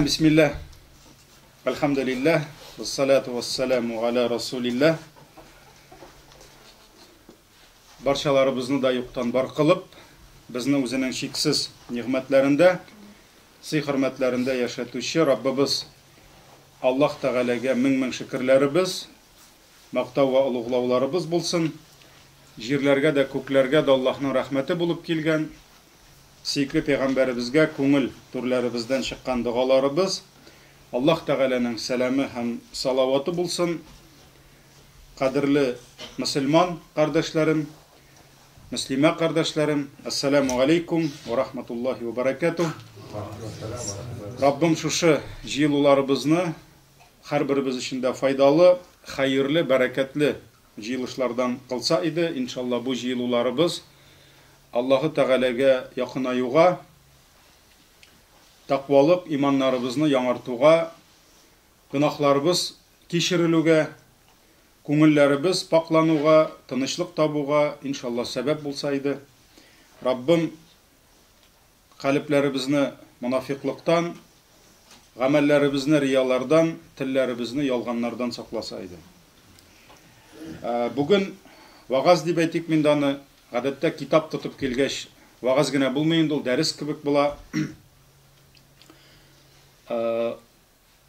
Бисмилла. Әлхәмдүлилләһ. Вассалату вассаламу аля расулилләһ. Барчаларыбызны да юктан бар кылып, безне үзенең чиксез нигъмәтләрендә, сый-хөрмәтләрендә яшәтүче Раббыбыз Аллаһ Тәгаләгә мең-мең шөкерләребез, мактау вә олуглауларыбыз булсын. Җирләргә дә, күкләргә дә Аллаһның рәхмәте булып килгән сөекле пәйгамбәребезгә күңел түрләребездән чыккан догаларыбыз, Аллаһ Тәгаләнең сәламе һәм салаваты булсын. Кадерле мөселман кардәшләрем, мөслимә кардәшләрем, әссәламү галәйкүм вә рахматуллаһи вә бәрәкәтүһ. Раббым шушы җыелуларыбызны һәрберебез өчен дә файдалы, хәерле, бәрәкәтле җыелышлардан кылса иде. Иншалла, бу җыелуларыбыз Аллаһы Тәгаләгә якынаюга, тәкъвалык, иманнарыбызны яңартуга, гөнаһларыбыз кичерелүгә, күңелләребез пакълануга, тынычлык табуга, иншалла, сәбәп булса иде. Раббым калебләребезне монафикълыктан, гамәлләребезне риялардан, телләребезне ялганнардан сакласа иде. Бүген вагаз дип әйтик мин дә аны, гадәттә китап тотып килгәч, вагаз генә булмый инде ул, дәрес кебек була.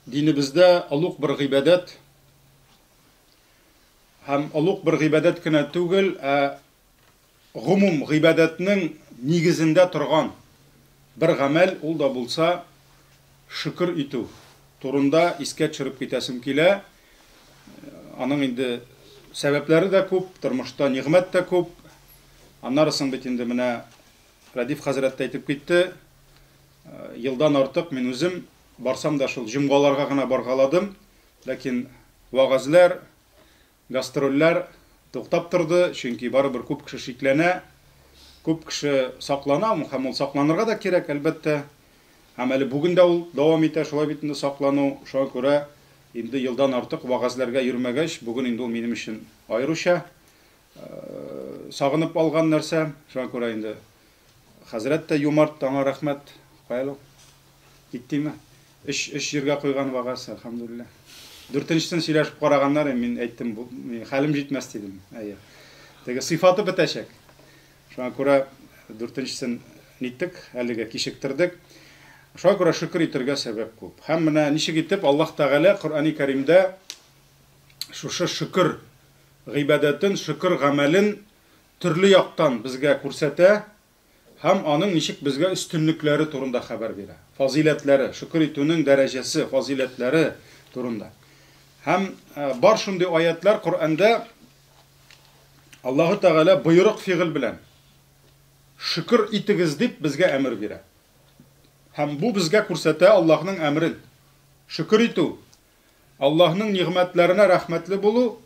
Динебездә олуг бер гыйбадәт һәм олуг бер гыйбадәт кенә түгел, ә гомум гыйбадәтнең нигезендә торган бер гамәл, ул да булса шөкер итү турында искә төшереп китәсем килә. Аның инде сәбәпләре дә күп, тормышта нигъмәт тә күп. Аннары соң бит инде менә Рәдиф хәзрәт тә әйтеп китте, елдан артык мин үзем барсам да шул җомгаларга гына баргаладым, ләкин вәгазьләр, Гастрольләр туктап торды, чөнки барыбер күп кеше шикләнә, күп кеше саклана, һәм ул сакланырга да кирәк, әлбәттә. Һәм әле бүген дә ул дәвам итә, шулай бит инде саклану. Шуңа күрә инде елдан артык вәгазьләргә йөрмәгәч, бүген инде ул минем өчен аеруча сагынып алган нәрсә. Шуңа күрә инде хәзрәт тә юмарт, аңа рәхмәт. Кая әле ул? Киттеме? Өч, өч җиргә куйган вәгазь, әлхәмдүлилләһ. Дүртенчесен сөйләшеп караганнар, мин әйттем, бу, хәлем җитмәс дидем. Әйе. Теге сыйфаты бетәчәк. Шуңа күрә дүртенчесен ниттек, әлегә кичектердек. Шуңа күрә шөкер итәргә сәбәп күп. Һәм менә ничек итеп Аллаһ Тәгалә Коръәни Кәримдә шушы шөкер гыйбадәтен, шөкер гамәлен төрле яктан безгә күрсәтә, Һәм аның ничек безгә өстенлекләре турында хәбәр бирә. Фазыйләтләре, шөкер итүнең дәрәҗәсе, фазыйләтләре турында. Һәм бар шундый аятлар Коръәндә Аллаһу Тәгалә боерык фигыль белән шөкер итегез дип безгә әмер бирә. Һәм бу безгә күрсәтә Аллаһның әмерен. Шөкер итү, Аллаһның нигъмәтләренә рәхмәтле булу,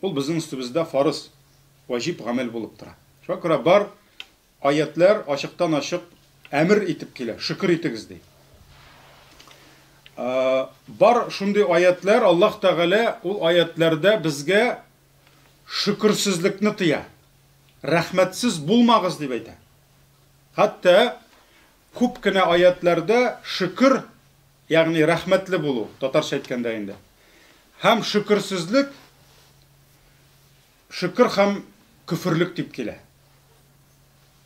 ул безнең өстебездә фарыз, ваҗиб гамәл булып тора. Шуңа күрә бар аятләр ачыктан-ачык әмер итеп килә, шөкер итегез ди. Бар шундый аятләр, Аллаһ Тәгалә ул аятләрдә безгә шөкерсезлекне тыя. Рәхмәтсез булмагыз дип әйтә. Хәтта күп кенә аятләрдә шөкер, ягъни рәхмәтле булу, татарча әйткәндә инде. Һәм шөкерсезлек шөкер һәм көферлек дип килә.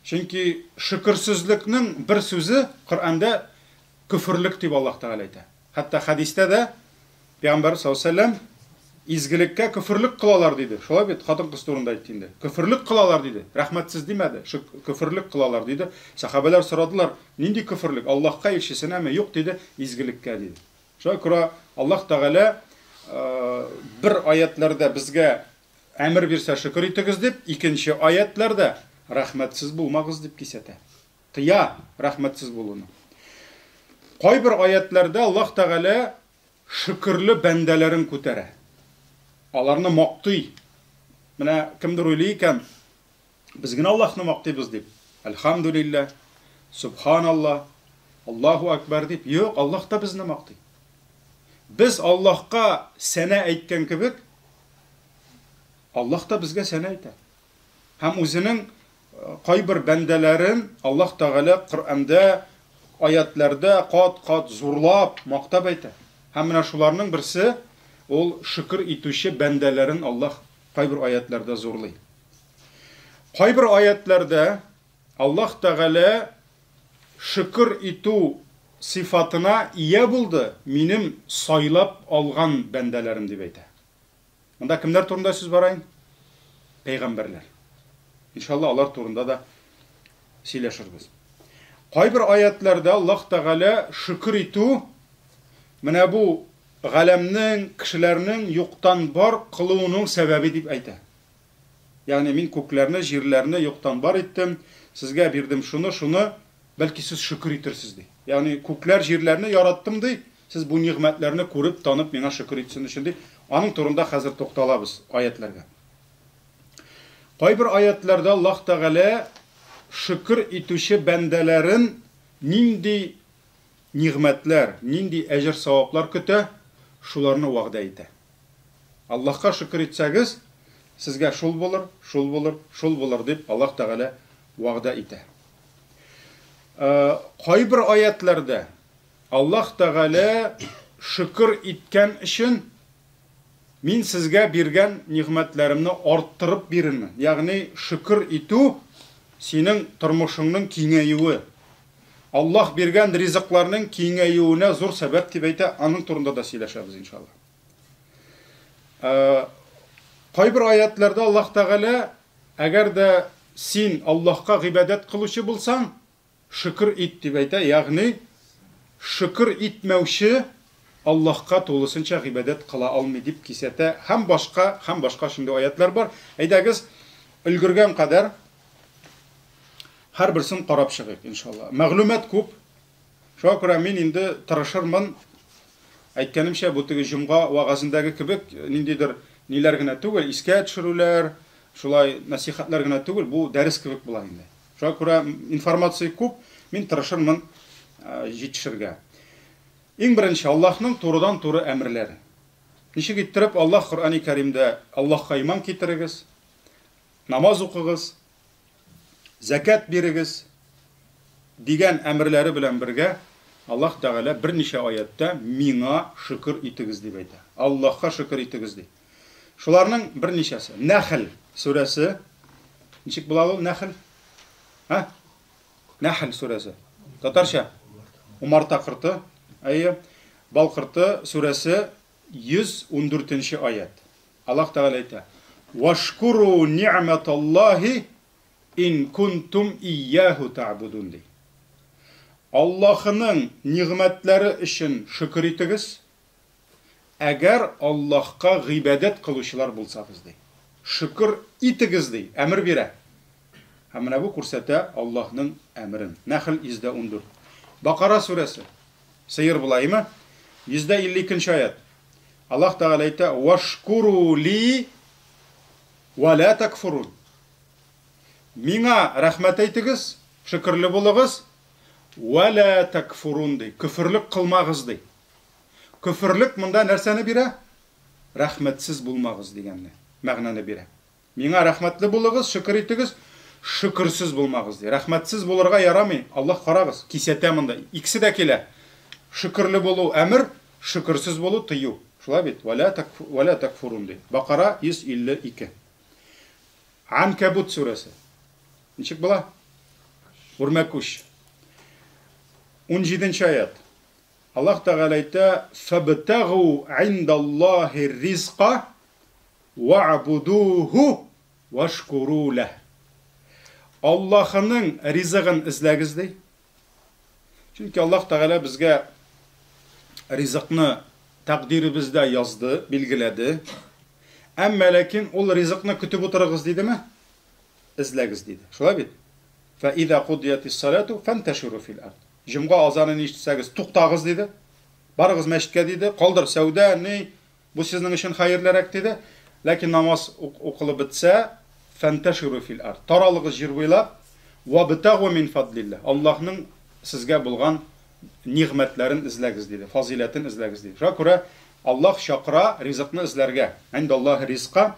Чөнки шөкерсезлекнең бер сүзе Коръәндә көферлек дип Аллаһ Тәгалә әйтә. Хәтта хәдистә дә Пәйгамбәр саллаллаһу алейһи изгелеккә көферлек кылалар диде. Шулай бит, хатын-кыз турында әйтте инде. Көферлек кылалар диде. Рәхмәтсез димәде. Көферлек кылалар диде. Сәхабәләр сорадылар, нинди көферлек? Аллаһка, илчесенәме? Юк диде, изгелеккә диде. Шуңа күрә Аллаһ Тәгалә бер аятләрдә безгә әмер бирсә шөкер итегез дип, икенче аятләрдә рәхмәтсез булмагыз дип кисәтә. Тыя рәхмәтсез булуны. Кайбер аятләрдә Аллаһ Тәгалә шөкерле бәндәләрен күтәрә. Аларны мактый. Менә кемдер уйлый икән, без генә Аллаһны мактыйбыз дип. Әлхәмдүлилләһ, Субханаллаһ, Аллаһу әкбәр дип. Юк, Аллаһ та безне мактый. Без Аллаһка сәнә әйткән кебек, Аллаһ та безгә сәнә әйтә. Һәм үзенең кайбер бәндәләрен Аллаһ Тәгалә Коръәндә аятләрдә кат-кат зурлап, мактап әйтә. Һәм менә шуларның берсе ул шөкер итүче бәндәләрен Аллаһ кайбер аятләрдә зурлый. Кайбер аятләрдә Аллаһ Тәгалә шөкер итү сыйфатына ия булды, минем сайлап алган бәндәләрем дип әйтә. Монда кемнәр турында сүз бара инде? Пәйгамбәрләр. Иншалла, алар турында да сөйләшербез. Кайбер аятларда Аллаһ Тәгалә шөкер итү менә бу галәмнең, кешеләрнең юктан бар кылуының сәбәбе дип әйтә. Ягъни мин күкләрне, җирләрне юктан бар иттем, сезгә бирдем шуны, шуны, бәлки сез шөкер итерсез ди. Ягъни күкләр, җирләрне яраттым ди, сез бу нигъмәтләрне күреп, танып миңа шөкер итсен өчен ди. Аның турында хәзер тукталабыз аятләргә. Кайбер аятләрдә Аллаһ Тәгалә шөкер итүче бәндәләрен нинди нигъмәтләр, нинди әҗер-саваплар көтә, шуларны вәгъдә итә. Аллаһка шөкер итсәгез, сезгә шул булыр, шул булыр, шул булыр дип Аллаһ Тәгалә вәгъдә итә. Кайбер аятләрдә Аллаһ Тәгалә шөкер иткән өчен мин сезгә биргән нигъмәтләремне арттырып бирермен. Ягъни шөкер итү синең тормышыңның киңәюе. Аллаһ биргән ризыкларның киңәюенә зур сәбәп дип әйтә, аның турында да сөйләшәбез иншалла. Кайбер аятларда Аллаһ Тәгалә, әгәр дә син Аллаһка гыйбадәт кылучы булсаң, шөкер ит дип әйтә, ягъни шөкер итмәүче Аллаһка тулысынча гыйбадәт кыла алмый дип кисәтә һәм башка, һәм башка шундый аятлар бар. Әйдәгез, өлгергән кадәр һәрберсен карап чыгыйк, иншалла. Мәгълүмат күп. Шуңа күрә мин инде тырышырмын, әйткәнемчә, бу теге җомга вәгазендәге кебек ниндидер ниләр генә түгел, искә төшерүләр, шулай нәсихәтләр генә түгел, бу дәрес кебек була инде. Шуңа күрә информация күп, мин тырышырмын җитешергә. Иң беренче, Аллаһның турыдан-туры әмерләре. Ничек иттереп Аллаһ Коръәни Кәримдә Аллаһка иман китерегез, намаз укыгыз, зәкят бирегез дигән әмерләре белән бергә Аллаһ Тәгалә берничә аятта миңа шөкер итегез дип әйтә. Аллаһка шөкер итегез ди. Шуларның берничәсе. Нәхл сүрәсе. Ничек була ул Нәхл? Һа? Нәхл сүрәсе. Татарча? Умарта корты. Әйе. Бал корты сүрәсе 114 нче аят. Аллаһ Тәгалә әйтә: "Вашкуру ни'маталлаһи ин кунтум ияһу та'будун" ди. Аллаһының нигъмәтләре өчен шөкер итегез, әгәр Аллаһка гыйбадәт кылучылар булсагыз, ди. Шөкер итегез, ди, әмер бирә. Һәм менә бу күрсәтә Аллаһның әмерен. Нәхл 114. Бакара сүрәсе. Сыер була, име? 152 нче аят. Аллаһ Тәгалә әйтә, Вашкуру ли ва ла такфурун. Миңа рәхмәт әйтегез, шөкерле булыгыз, ва ла такфурун ди. Көферлек кылмагыз ди. Көферлек монда нәрсәне бирә? Рәхмәтсез булмагыз дигәнне, мәгънәне бирә. Миңа рәхмәтле булыгыз, шөкер итегез, шөкерсез булмагыз, ди. Рәхмәтсез булырга ярамый. Аллаһ, карагыз, кисәтә монда. Икесе дә килә. Шөкерле булу әмер, шөкерсез булу тыю. Шулай бит? Вәлә вәлә такфурун ди. Бакара 152. Анкабут сүрәсе. Ничек була? Үрмәкүч. 17 нче аят. Аллаһ Тәгалә әйтә: "Фабтагу индаллаһи ризка Ва'будуху вашкуру ләһ. Аллаһының ризыгын эзләгез, ди. Чөнки Аллаһ Тәгалә безгә ризыкны тәкъдиребездә язды, билгеләде. Әмма ләкин ул ризыкны көтеп утырыгыз дидеме? Эзләгез диде. Шулай бит? Фә иза кудиятис салату фанташиру фил ард. Җомга азанын ишетсәгез, туктагыз диде. Барыгыз мәчеткә диде. Калдыр сәүдә, ни, Бу сезнең өчен хәерлерәк, диде. Ләкин намаз укылып бетсә, фәнтәширу фил ард. Таралыгыз җир буйлап, вабтагу мин фадлилләһ. Аллаһның сезгә булган нигъмәтләрен эзләгез, диде, фазыйләтен эзләгез, диде. Шуңа күрә Аллаһ чакыра ризыкны эзләргә. Индаллаһи ризка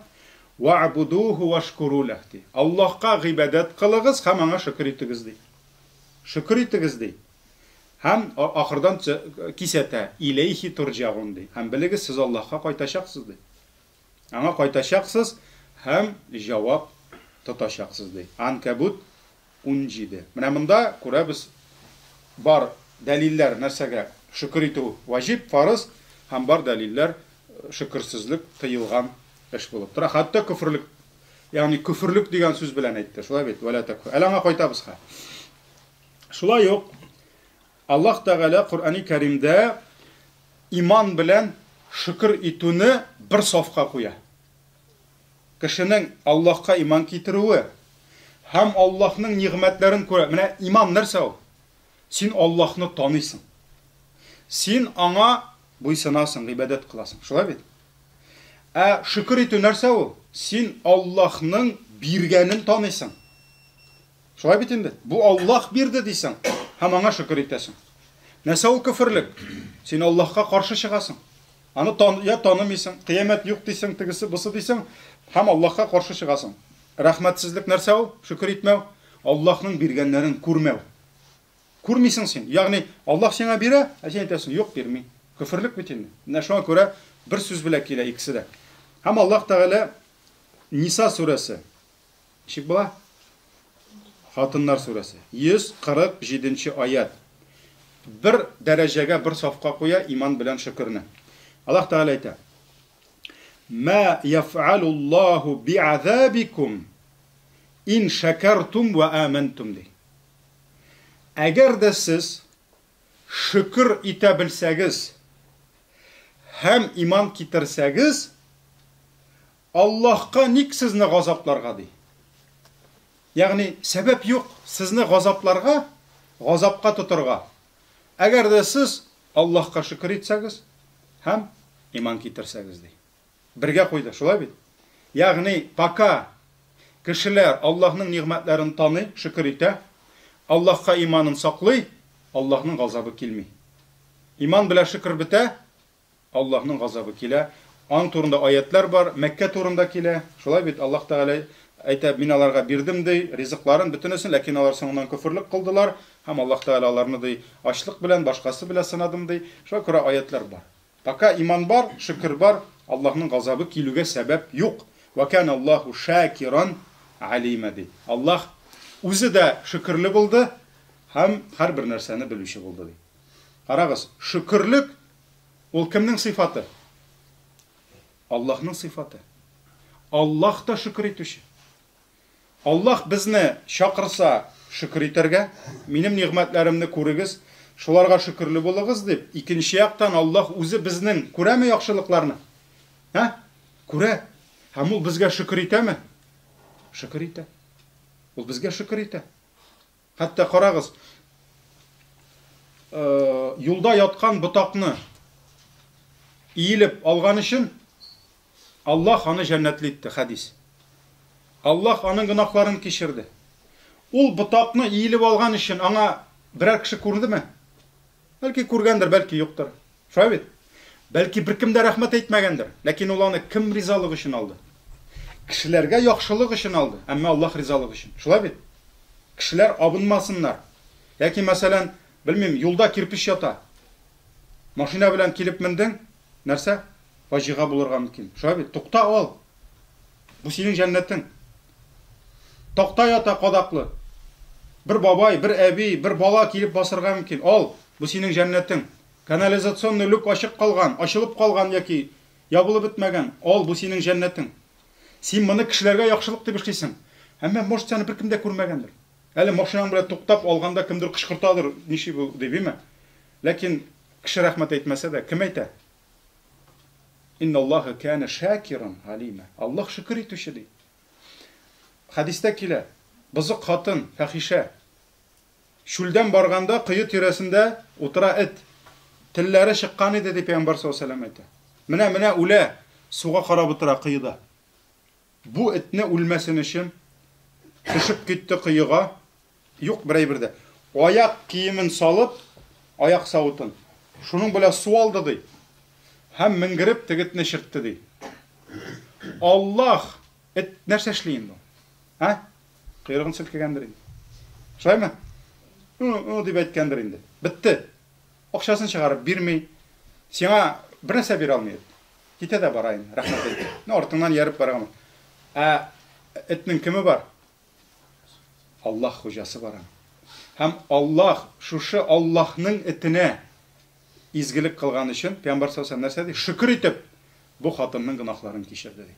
ва'будуху вашкуру ләһ, ди. Аллаһка гыйбадәт кылыгыз һәм аңа шөкер итегез, ди. Шөкер итегез, ди. Һәм ахырдан кисәтә, иләйхи турҗагун ди. Һәм белегез, сез Аллаһка кайтачаксыз ди. Аңа кайтачаксыз һәм җавап тотачаксыз ди. Анкабут 17. Менә монда күрәбез бар дәлилләр нәрсәгә шөкер итү ваҗиб, фарыз һәм бар дәлилләр шөкерсезлек тыелган эш булып тора. Хәтта көферлек, ягъни көферлек дигән сүз белән әйтте. Шулай бит? Вәлә тәкфүр. Әле аңа кайтабыз хә. Шулай ук Аллаһ Тәгалә Коръәни Кәримдә иман белән шөкер итүне бер сафка куя. Кешенең Аллаһка иман китерүе һәм Аллаһның нигъмәтләрен күрә. Менә иман нәрсә ул? Син Аллаһны таныйсың. Син аңа буйсынасың, гыйбадәт кыласың. Шулай бит? Ә шөкер итү нәрсә ул? Син Аллаһның биргәнен таныйсың. Шулай бит инде. Бу Аллаһ бирде дисең һәм аңа шөкер итәсең. Нәрсә ул көферлек? Син Аллаһка каршы чыгасың. Аны тан, я танымыйсың, кыямәт юк дисең, тегесе бусы дисең һәм Аллаһка каршы чыгасың. Рәхмәтсезлек нәрсә ул? Шөкер итмәү, Аллаһның биргәннәрен күрмәү. Күрмисең син. Ягъни Аллаһ сиңа бирә, ә син әйтәсең, юк, бирми. Көферлек бит инде. Менә шуңа күрә бер сүз белән килә икесе дә. Һәм Аллаһ Тәгалә Ниса сүрәсе Ничек була? Хатыннар сүрәсе. 147 нче аять. Бер дәрәҗәгә, бер сафка куя иман белән шөкерне. Аллаһ Тәгалә әйтә: Ма яф'алуллаһу би'азабикум ин шәкәртум ва амантум ди. Әгәр дә сез шөкер итә белсәгез һәм иман китерсәгез, Аллаһка ник сезне газапларга, ди. Ягъни, сәбәп юк сезне газапларга, газапка тотырга. Әгәр дә сез Аллаһка шөкер итсәгез һәм иман китерсәгез, ди. Бергә куйды, шулай бит? Ягъни, пока кешеләр Аллаһның нигъмәтләрен таный, шөкер итә, Аллаһка иманын саклый, Аллаһның газабы килми. Иман белән шөкер бетә, Аллаһның газабы килә. Аның турында аятьләр бар, Мәккә турында килә. Шулай бит, Аллаһ Тәгалә әйтә, мин аларга бирдем, ди, ризыкларын, бөтенесен, ләкин алар соңыннан көферлек кылдылар, һәм Аллаһ Тәгалә аларны, ди, ачлык белән, башкасы белән сынадым, ди. Шуңа күрә аятьләр бар. Пока иман бар, шөкер бар, Аллаһның газабы килүгә сәбәп юк. Вә кана Аллаһу шакиран алима, ди. Аллаһ үзе дә шөкерле булды һәм һәрбер нәрсәне белүче булды, ди. Карагыз, шөкерлек Ул кемнең сыйфаты? Аллаһның сыйфаты. Аллаһ та шөкер итүче. Аллаһ безне чакырса шөкер итәргә, минем нигъмәтләремне күрегез, шуларга шөкерле булыгыз дип, икенче яктан Аллаһ үзе безнең күрәме яхшылыкларны? Ә? Күрә. Һәм ул безгә шөкер итәме? Шөкер итә. Ул безгә шөкер итә. Хәтта карагыз, юлда яткан ботакны иелеп алган өчен Аллаһ аны җәннәтле итте, хәдис. Аллаһ аның гөнаһларын кичерде. Ул ботакны иелеп алган өчен аңа берәр кеше күрдеме? Бәлки күргәндер, бәлки юктыр. Шулай бит? Бәлки беркем дә рәхмәт әйтмәгәндер, ләкин ул аны кем ризалыгы өчен алды? Кешеләргә яхшылык өчен алды, әмма Аллаһ ризалыгы өчен. Шулай бит? Кешеләр абынмасыннар. Яки, мәсәлән, белмим, юлда кирпеч ята. Машина белән килеп мендең, нәрсә? Фаҗига булырга мөмкин. Шулай бит? Тукта, ал. Бу синең җәннәтең. Такта ята кадаклы. Бер бабай, бер әби, бер бала килеп басырга мөмкин. Ал, бу синең җәннәтең. Канализационный люк ачык калган, ачылып калган яки ябылып бетмәгән. Ал, бу синең җәннәтең. Син моны кешеләргә яхшылык дип эшлисең. Әмма, может, сәне беркем дә күрмәгәндер. Әле машинаң белән туктап алганда кемдер кычкыртадыр, ничек бу дип, име? Ләкин кеше рәхмәт әйтмәсә дә, кем әйтә? Инналлаһа кана шакиран алима. Аллаһ шөкер итүче ди. Хәдистә килә, бозык хатын, фәхишә. Чүлдән барганда кое тирәсендә утыра эт. Телләре чыккан иде дип пәйгамбәр саллаллаһу алейһи вәсәлләм әйтә. Менә, менә үлә, суга карап утыра коеда. Бу этне үлмәсен өчен төшеп китте коега. Юк, бер әйбер дә. Аяк киемен салып, аяк савытын. Шуның белән су алды ди. Һәм менгереп тегетне чиртте ди. Аллаһ, эт нәрсә эшли инде ул? Ә? Койрыгын селкегәндер инде. Шулаймы? Ы, дип әйткәндер инде. Бетте. Акчасын чыгарып бирми. Сиңа бер нәрсә бирә алмый эт. Китә дә бара инде, рәхмәт әйтеп. Ну, артыңнан ияреп барган. Ә этнең кеме бар? Аллаһ хуҗасы бар аның. Һәм Аллаһ шушы Аллаһның этенә изгелек кылган өчен, Пәйгамбәр саллаллаһу алейһи нәрсә ди? Шөкер итеп, бу хатынның гөнаһларын кичерде ди.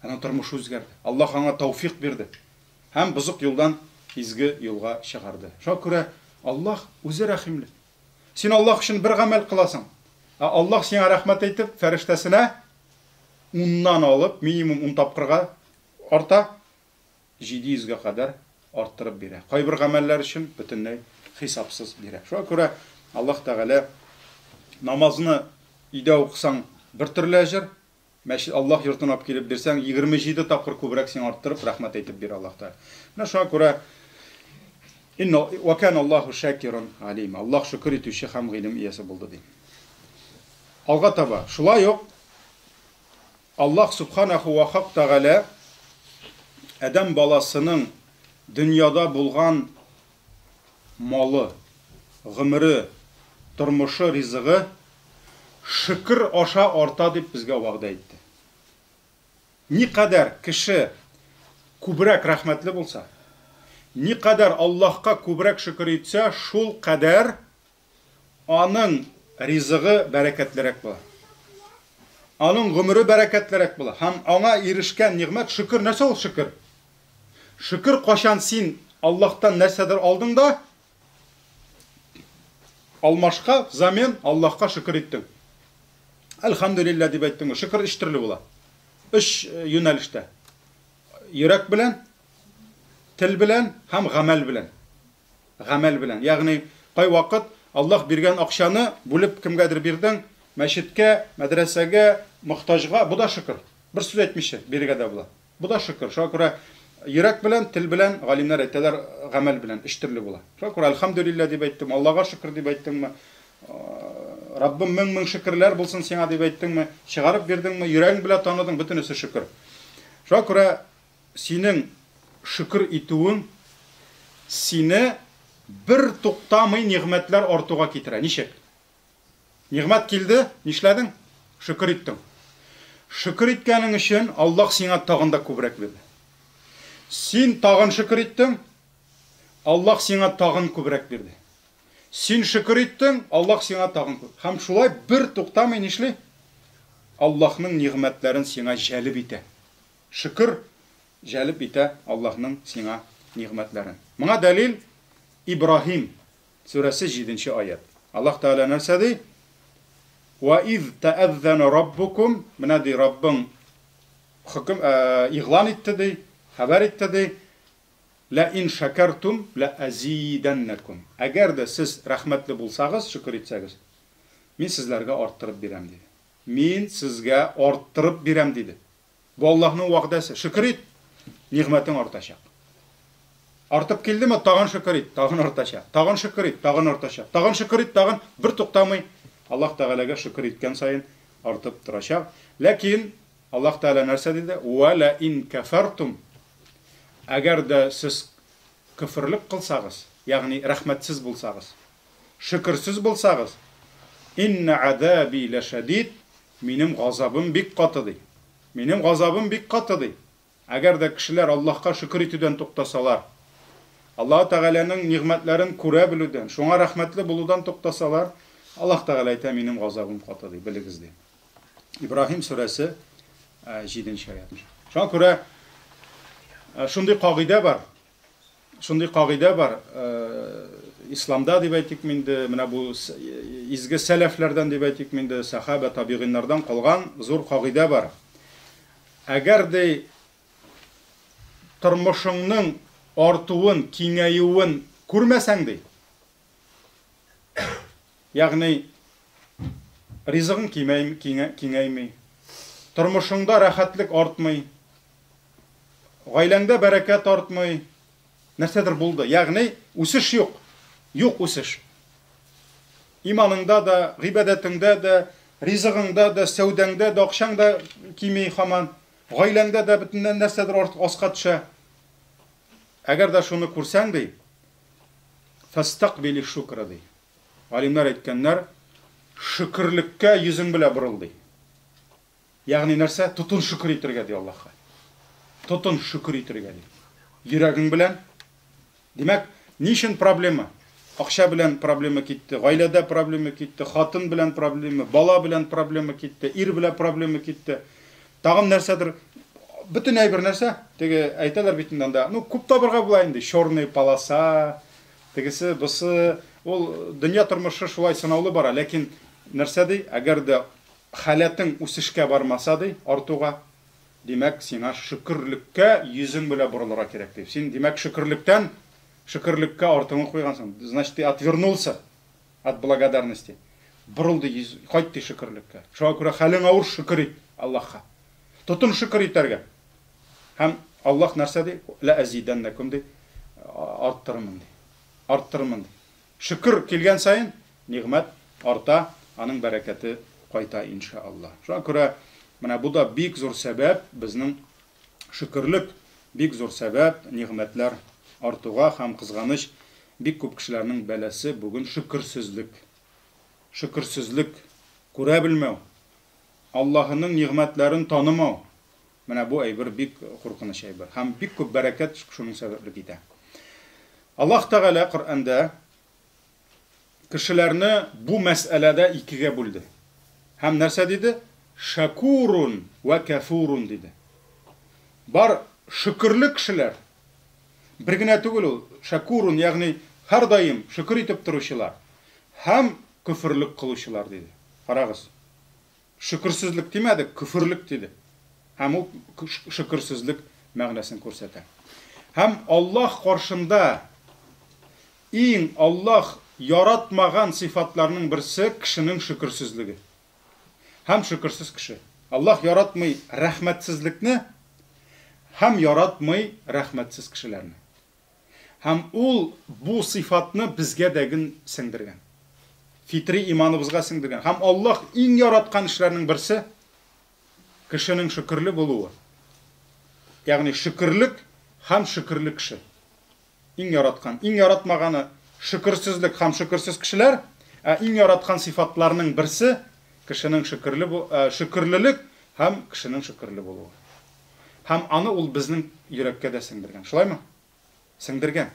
Аның тормышы үзгәрде. Аллаһ аңа тауфик бирде. Һәм бозык юлдан изге юлга чыгарды. Шуңа күрә Аллаһ үзе рәхимле. Син Аллаһ өчен бер гамәл кыласың, ә Аллаһ сиңа рәхмәт әйтеп, фәрештәсенә уннан алып, минимум ун тапкырга арта, 700 гә кадәр арттырып бирә. Кайбер гамәлләр өчен бөтенләй хисапсыз бирә. Шуңа күрә Аллаһ Тәгалә намазны өйдә укысаң бер төрле әҗер, Мәчет, Аллаһ йортына алып килеп бирсәң, 27 тапкыр күбрәк сиңа арттырып, рәхмәт әйтеп бирә Аллаһ Тәгалә. Менә шуңа күрә Инна ва кана Аллаһу шакиран алим. Аллаһ шөкер итүче һәм гыйлем иясе булды ди. Алга таба, шулай ук Аллаһ субханаху ва хак тәгалә адәм баласының дөньяда булган малы, гомере, тормышы, ризыгы шөкер аша арта дип безгә вәгъдә итте. Никадәр кеше күбрәк рәхмәтле булса, никадәр Аллаһка күбрәк шөкер итсә, шул кадәр аның ризыгы бәрәкәтлерәк була. Аның гомере бәрәкәтлерәк була. Һәм аңа ирешкән нигъмәт шөкер нәрсә ул шөкер? Шөкер кайчан син Аллаһтан нәрсәдер алдың да, алмашка, взамен Аллаһка шөкер иттең. Әлхәмдүлилләһ дип әйттең. Шөкер өч төрле була. Өч э, юнәлештә. Йөрәк белән, тел белән һәм гамәл белән. Гамәл белән. Ягъни кайвакыт Аллаһ биргән акчаны бүлеп кемгәдер бирдең, мәчеткә, мәдрәсәгә, мохтаҗга, бу да шөкер. Бер сүз әйтмичә бирергә дә була. Бу да шөкер. Шуңа күрә йөрәк белән, тел белән, галимнәр әйтәләр, гамәл белән өч төрле була. Шуңа күрә әлхәмдүлилләһ дип әйттем, Аллага шөкер дип әйттеңме, Раббым мең-мең шөкерләр булсын сиңа дип әйттеңме, чыгарып бирдеңме, йөрәгең белән таныдың, бөтенесе шөкер. Шуңа күрә синең шөкер итүең сине бер туктамый нигъмәтләр артуга китерә. Ничек? Нигъмәт килде, нишләдең? Шөкер иттең. Шөкер иткәнең өчен Аллаһ сиңа тагын да күбрәк бирде. Син тагын шөкер иттең, Аллаһ сиңа тагын күбрәк бирде. Син шөкер иттең, Аллаһ сиңа тагын күп. Һәм шулай бер туктамый нишли? Аллаһның нигъмәтләрен сиңа җәлеп итә. Шөкер җәлеп итә Аллаһның сиңа нигъмәтләрен. Моңа дәлил Ибраһим сүрәсе 7 аять. Аллаһ Тәгалә нәрсә ди? Ва из тәәззәна раббукум, менә ди Раббың хөкем э, игълан итте ди, хәбәр итте ди. Ла ин шакартум ла азиданнакум. Әгәр дә сез рәхмәтле булсагыз, шөкер итсәгез, мин сезләргә арттырып бирәм диде. Мин сезгә арттырып бирәм диде. Бу Аллаһның вәгъдәсе. Шөкер ит, нигъмәтең артачак. Артып килдеме, тагын шөкер ит, тагын артачак. Тагын шөкер ит, тагын артачак. Тагын шөкер ит, тагын бер туктамый Аллаһ Тәгаләгә шөкер иткән саен артып торачак. Ләкин Аллаһ Тәгалә нәрсә диде? Ва ла ин кафартум. Әгәр дә сез көферлек кылсагыз, ягъни рәхмәтсез булсагыз, шөкерсез булсагыз, инна азаби ләшәдид, Минем газабым бик каты, ди. Минем газабым бик каты, ди. Әгәр дә кешеләр Аллаһка шөкер итүдән туктасалар, Аллаһ Тәгаләнең нигъмәтләрен күрә белүдән, шуңа рәхмәтле булудан туктасалар, Аллаһ Тәгалә әйтә, минем газабым каты, ди, белегез, ди. Ибраһим сүрәсе 7 аят. Шуңа күрә шундый кагыйдә бар. Шундый кагыйдә бар, исламда дип әйтик инде, менә бу изге сәләфләрдән дип әйтик инде, сахаба, табигыйннардан калган зур кагыйдә бар. Әгәр ди тормышыңның артуын, киңәюен күрмәсәң ди, ягъни ризыгың киңәйми, тормышыңда рәхәтлек артмый, Гаиләңдә бәрәкәт артмый. Нәрсәдер булды. Ягъни үсеш юк. Юк үсеш. Иманыңда да, гыйбадәтеңдә дә, ризыгыңда да, сәүдәңдә дә, акчаң да кими һаман. Гаиләңдә дә бөтенләй нәрсәдер артык аска төшә. Әгәр дә шуны күрсәң ди, Фәстәкъбили шукра ди. Галимнәр әйткәннәр, шөкерлеккә йөзең белән борыл ди. Ягъни нәрсә? Тотын шөкер итергә ди Аллаһка. Тотын шөкер итергә ди. Йөрәгең белән. Димәк, ни өчен проблема? Акча белән проблема китте, гаиләдә проблема китте, хатын белән проблема, бала белән проблема китте, ир белән проблема китте. Тагын нәрсәдер, бөтен әйбер нәрсә, теге әйтәләр бит инде анда, ну, күп табырга була инде, черный полоса, тегесе, бусы, ул дөнья тормышы шулай сынаулы бара, ләкин нәрсә ди, әгәр дә халәтең үсешкә бармаса ди, артуга, димәк, сиңа шөкерлеккә йөзең белән борылырга кирәк ди. Син, димәк, шөкерлектән шөкерлеккә артыңны куйгансың. Значит, ты отвернулся от благодарности. Борыл ди, йөз, кайт ди шөкерлеккә. Шуңа күрә хәлең авыр, шөкер ит Аллаһка. Тотын шөкер итәргә. Һәм Аллаһ нәрсә ди? Лә әзидәннәкүм ди, арттырырмын ди. Арттырырмын ди. Шөкер килгән саен нигъмәт арта, аның бәрәкәте кайта, иншаАллаһ. Шуңа күрә менә бу да бик зур сәбәп, безнең шөкерлек бик зур сәбәп нигъмәтләр артуга һәм кызганыч, бик күп кешеләрнең бәласе бүген шөкерсезлек. Шөкерсезлек, күрә белмәү, Аллаһының нигъмәтләрен танымау. Менә бу әйбер бик куркыныч әйбер. Һәм бик күп бәрәкәт шуның сәбәпле китә. Аллаһ Тәгалә Коръәндә кешеләрне бу мәсьәләдә икегә бүлде. Һәм нәрсә диде? Шакурун вә кәфурун диде. Бар шөкерле кешеләр, бер генә түгел ул, шакурун, ягъни һәрдаим шөкер итеп торучылар һәм көферлек кылучылар диде. Карагыз. Шөкерсезлек димәде, көферлек диде. Һәм ул шөкерсезлек мәгънәсен күрсәтә. Һәм Аллаһ каршында иң Аллаһ яратмаган сыйфатларның берсе кешенең шөкерсезлеге. Һәм шөкерсез кеше. Аллаһ яратмый рәхмәтсезлекне һәм яратмый рәхмәтсез кешеләрне. Һәм ул бу сыйфатны безгә дәген сеңдергән. Фитри иманыбызга сеңдергән. Һәм Аллаһ иң яраткан эшләрнең берсе кешенең шөкерле булуы. Ягъни шөкерлек һәм шөкерле кеше. Иң яраткан, иң яратмаганы шөкерсезлек һәм шөкерсез кешеләр, ә иң яраткан сыйфатларның берсе кешенең шөкерле шөкерлелек һәм кешенең шөкерле булуы. Һәм аны ул безнең йөрәккә дә сеңдергән. Шулаймы? Сеңдергән.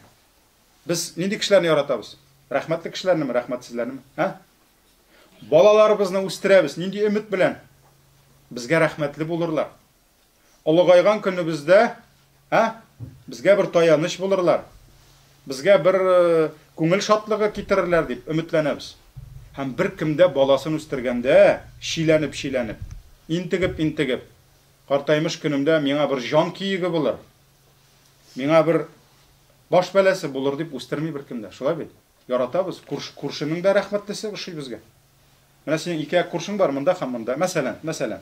Без нинди кешеләрне яратабыз? Рәхмәтле кешеләрнеме, рәхмәтсезләрнеме? Ә? Балаларыбызны үстерәбез. Нинди өмет белән? Безгә рәхмәтле булырлар. Олыгайган көнебездә, ә? Безгә бер таяныч булырлар. Безгә бер э, күңел шатлыгы китерерләр дип өметләнәбез. Һәм бер кемдә баласын үстергәндә, чиләнеп-чиләнеп, интегеп-интегеп, Картаймыш көнемдә миңа бер җан көеге булыр, миңа бер баш бәласе булыр дип үстерми беркем дә. Шулай бит? Яратабыз. Күрш, күршенең дә рәхмәтлесе ошый безгә. Менә синең ике як күршең бар, монда һәм монда. Мәсәлән, мәсәлән.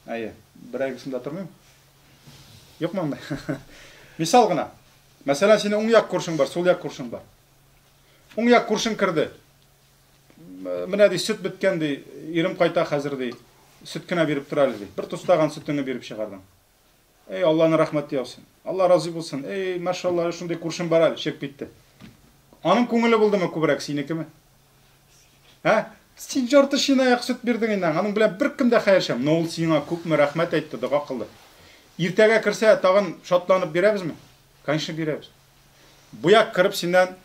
Әйе, берәр-икесендә тормыйм. Юкмы анда? Мисал гына. Мәсәлән, синең уң як күршең бар, сул як күршең бар. Уң як күршең керде. Менә ди, сөт беткән ди, ирем кайта хәзер ди. Сөт кенә биреп тор әле ди. Бер тустаган сөтеңне биреп чыгардың. Эй, Алланың рәхмәте яусын. Алла разый булсын. Эй, машалла, шундый күршем бар әле, чыгып китте. Аның күңеле булдымы күбрәк, синекеме? Ә? Син жарты чынаяк сөт бирдең инде, аның белән беркем дә хәерчәм. Но ул сиңа күпме рәхмәт әйтте, дога кылды. Иртәгә керсә, тагын шатланып бирәбезме? Конечно, бирәбез. Бу як кереп синнән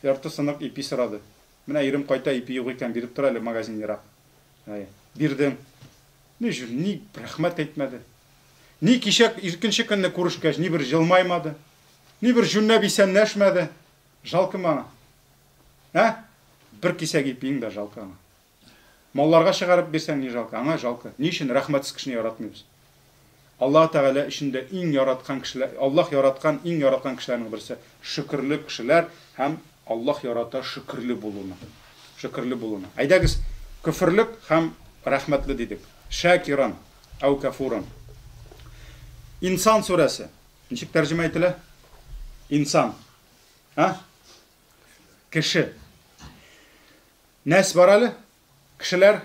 ярты сынык ипи сорады. Менә ирем кайта, ипи юк икән, биреп тор әле, магазин ерак. Әйе. Бирдең. Ни җүр, ни рәхмәт әйтмәде. Ни кичә икенче көнне күрешкәч, ни бер җылмаймады. Ни бер җүнләп исәнләшмәде. Жалко аңа. Ә? Бер кисәк ипиең дә жалко аңа. Малларга чыгарып бирсәң, ни жалко? Аңа жалко. Ни өчен рәхмәтсез кешене яратмыйбыз? Аллаһ Тәгалә өчен дә иң яраткан кешеләр, Аллаһ яраткан иң яраткан кешеләрнең берсе шөкерле кешеләр һәм Аллаһ ярата шөкерле булуны. Шөкерле булуны. Әйдәгез, көферлек һәм рәхмәтле дидек. Шакиран әү кафуран. Инсан сүрәсе. Ничек тәрҗемә ителә? Инсан. А? Кеше. Нәс бар әле? Кешеләр,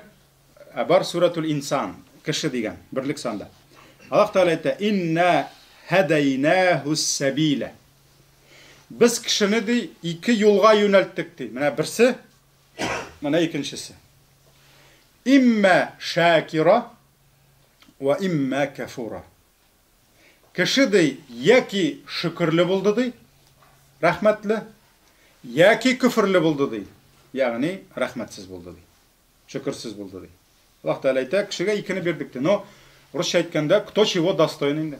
ә бар сүрәтул инсан, кеше дигән, берлек санда. Аллаһ Тәгалә әйтә, инна һәдәйнәһу сәбилә. Без кешене ди ике юлга юнәлттек ди. Менә берсе, менә икенчесе. Имма шакира ва имма кафура. Кеше ди яки шөкерле булды ди, рәхмәтле, яки көферле булды ди, ягъни рәхмәтсез булды ди. Шөкерсез булды ди. Аллаһ Тәгалә әйтә, кешегә икене бирдек ди. Но русча әйткәндә, кто чего достоин инде.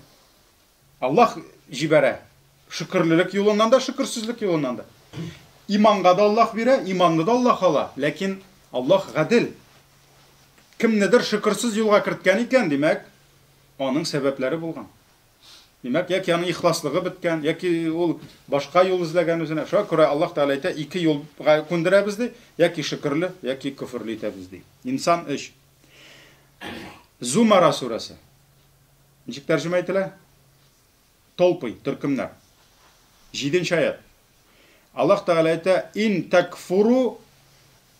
Аллаһ җибәрә. Шөкерлелек юлыннан да, шөкерсезлек юлыннан да. Иманга да Аллаһ бирә, иманны да Аллаһ ала. Ләкин Аллаһ гадел. Кемнедер шөкерсез юлга керткән икән, димәк, аның сәбәпләре булган. Димәк, яки аның ихласлыгы беткән, яки ул башка юл эзләгән үзенә. Шуңа күрә Аллаһ Тәгалә әйтә, ике юлга күндерәбез ди, яки шөкерле, яки көферле итәбез ди. Инсан 3. Зумара сүрәсе. Ничек тәрҗемә ителә? Толпы, төркемнәр. Җиденче аят. Аллаһ Тәгалә әйтә, ин такфуру,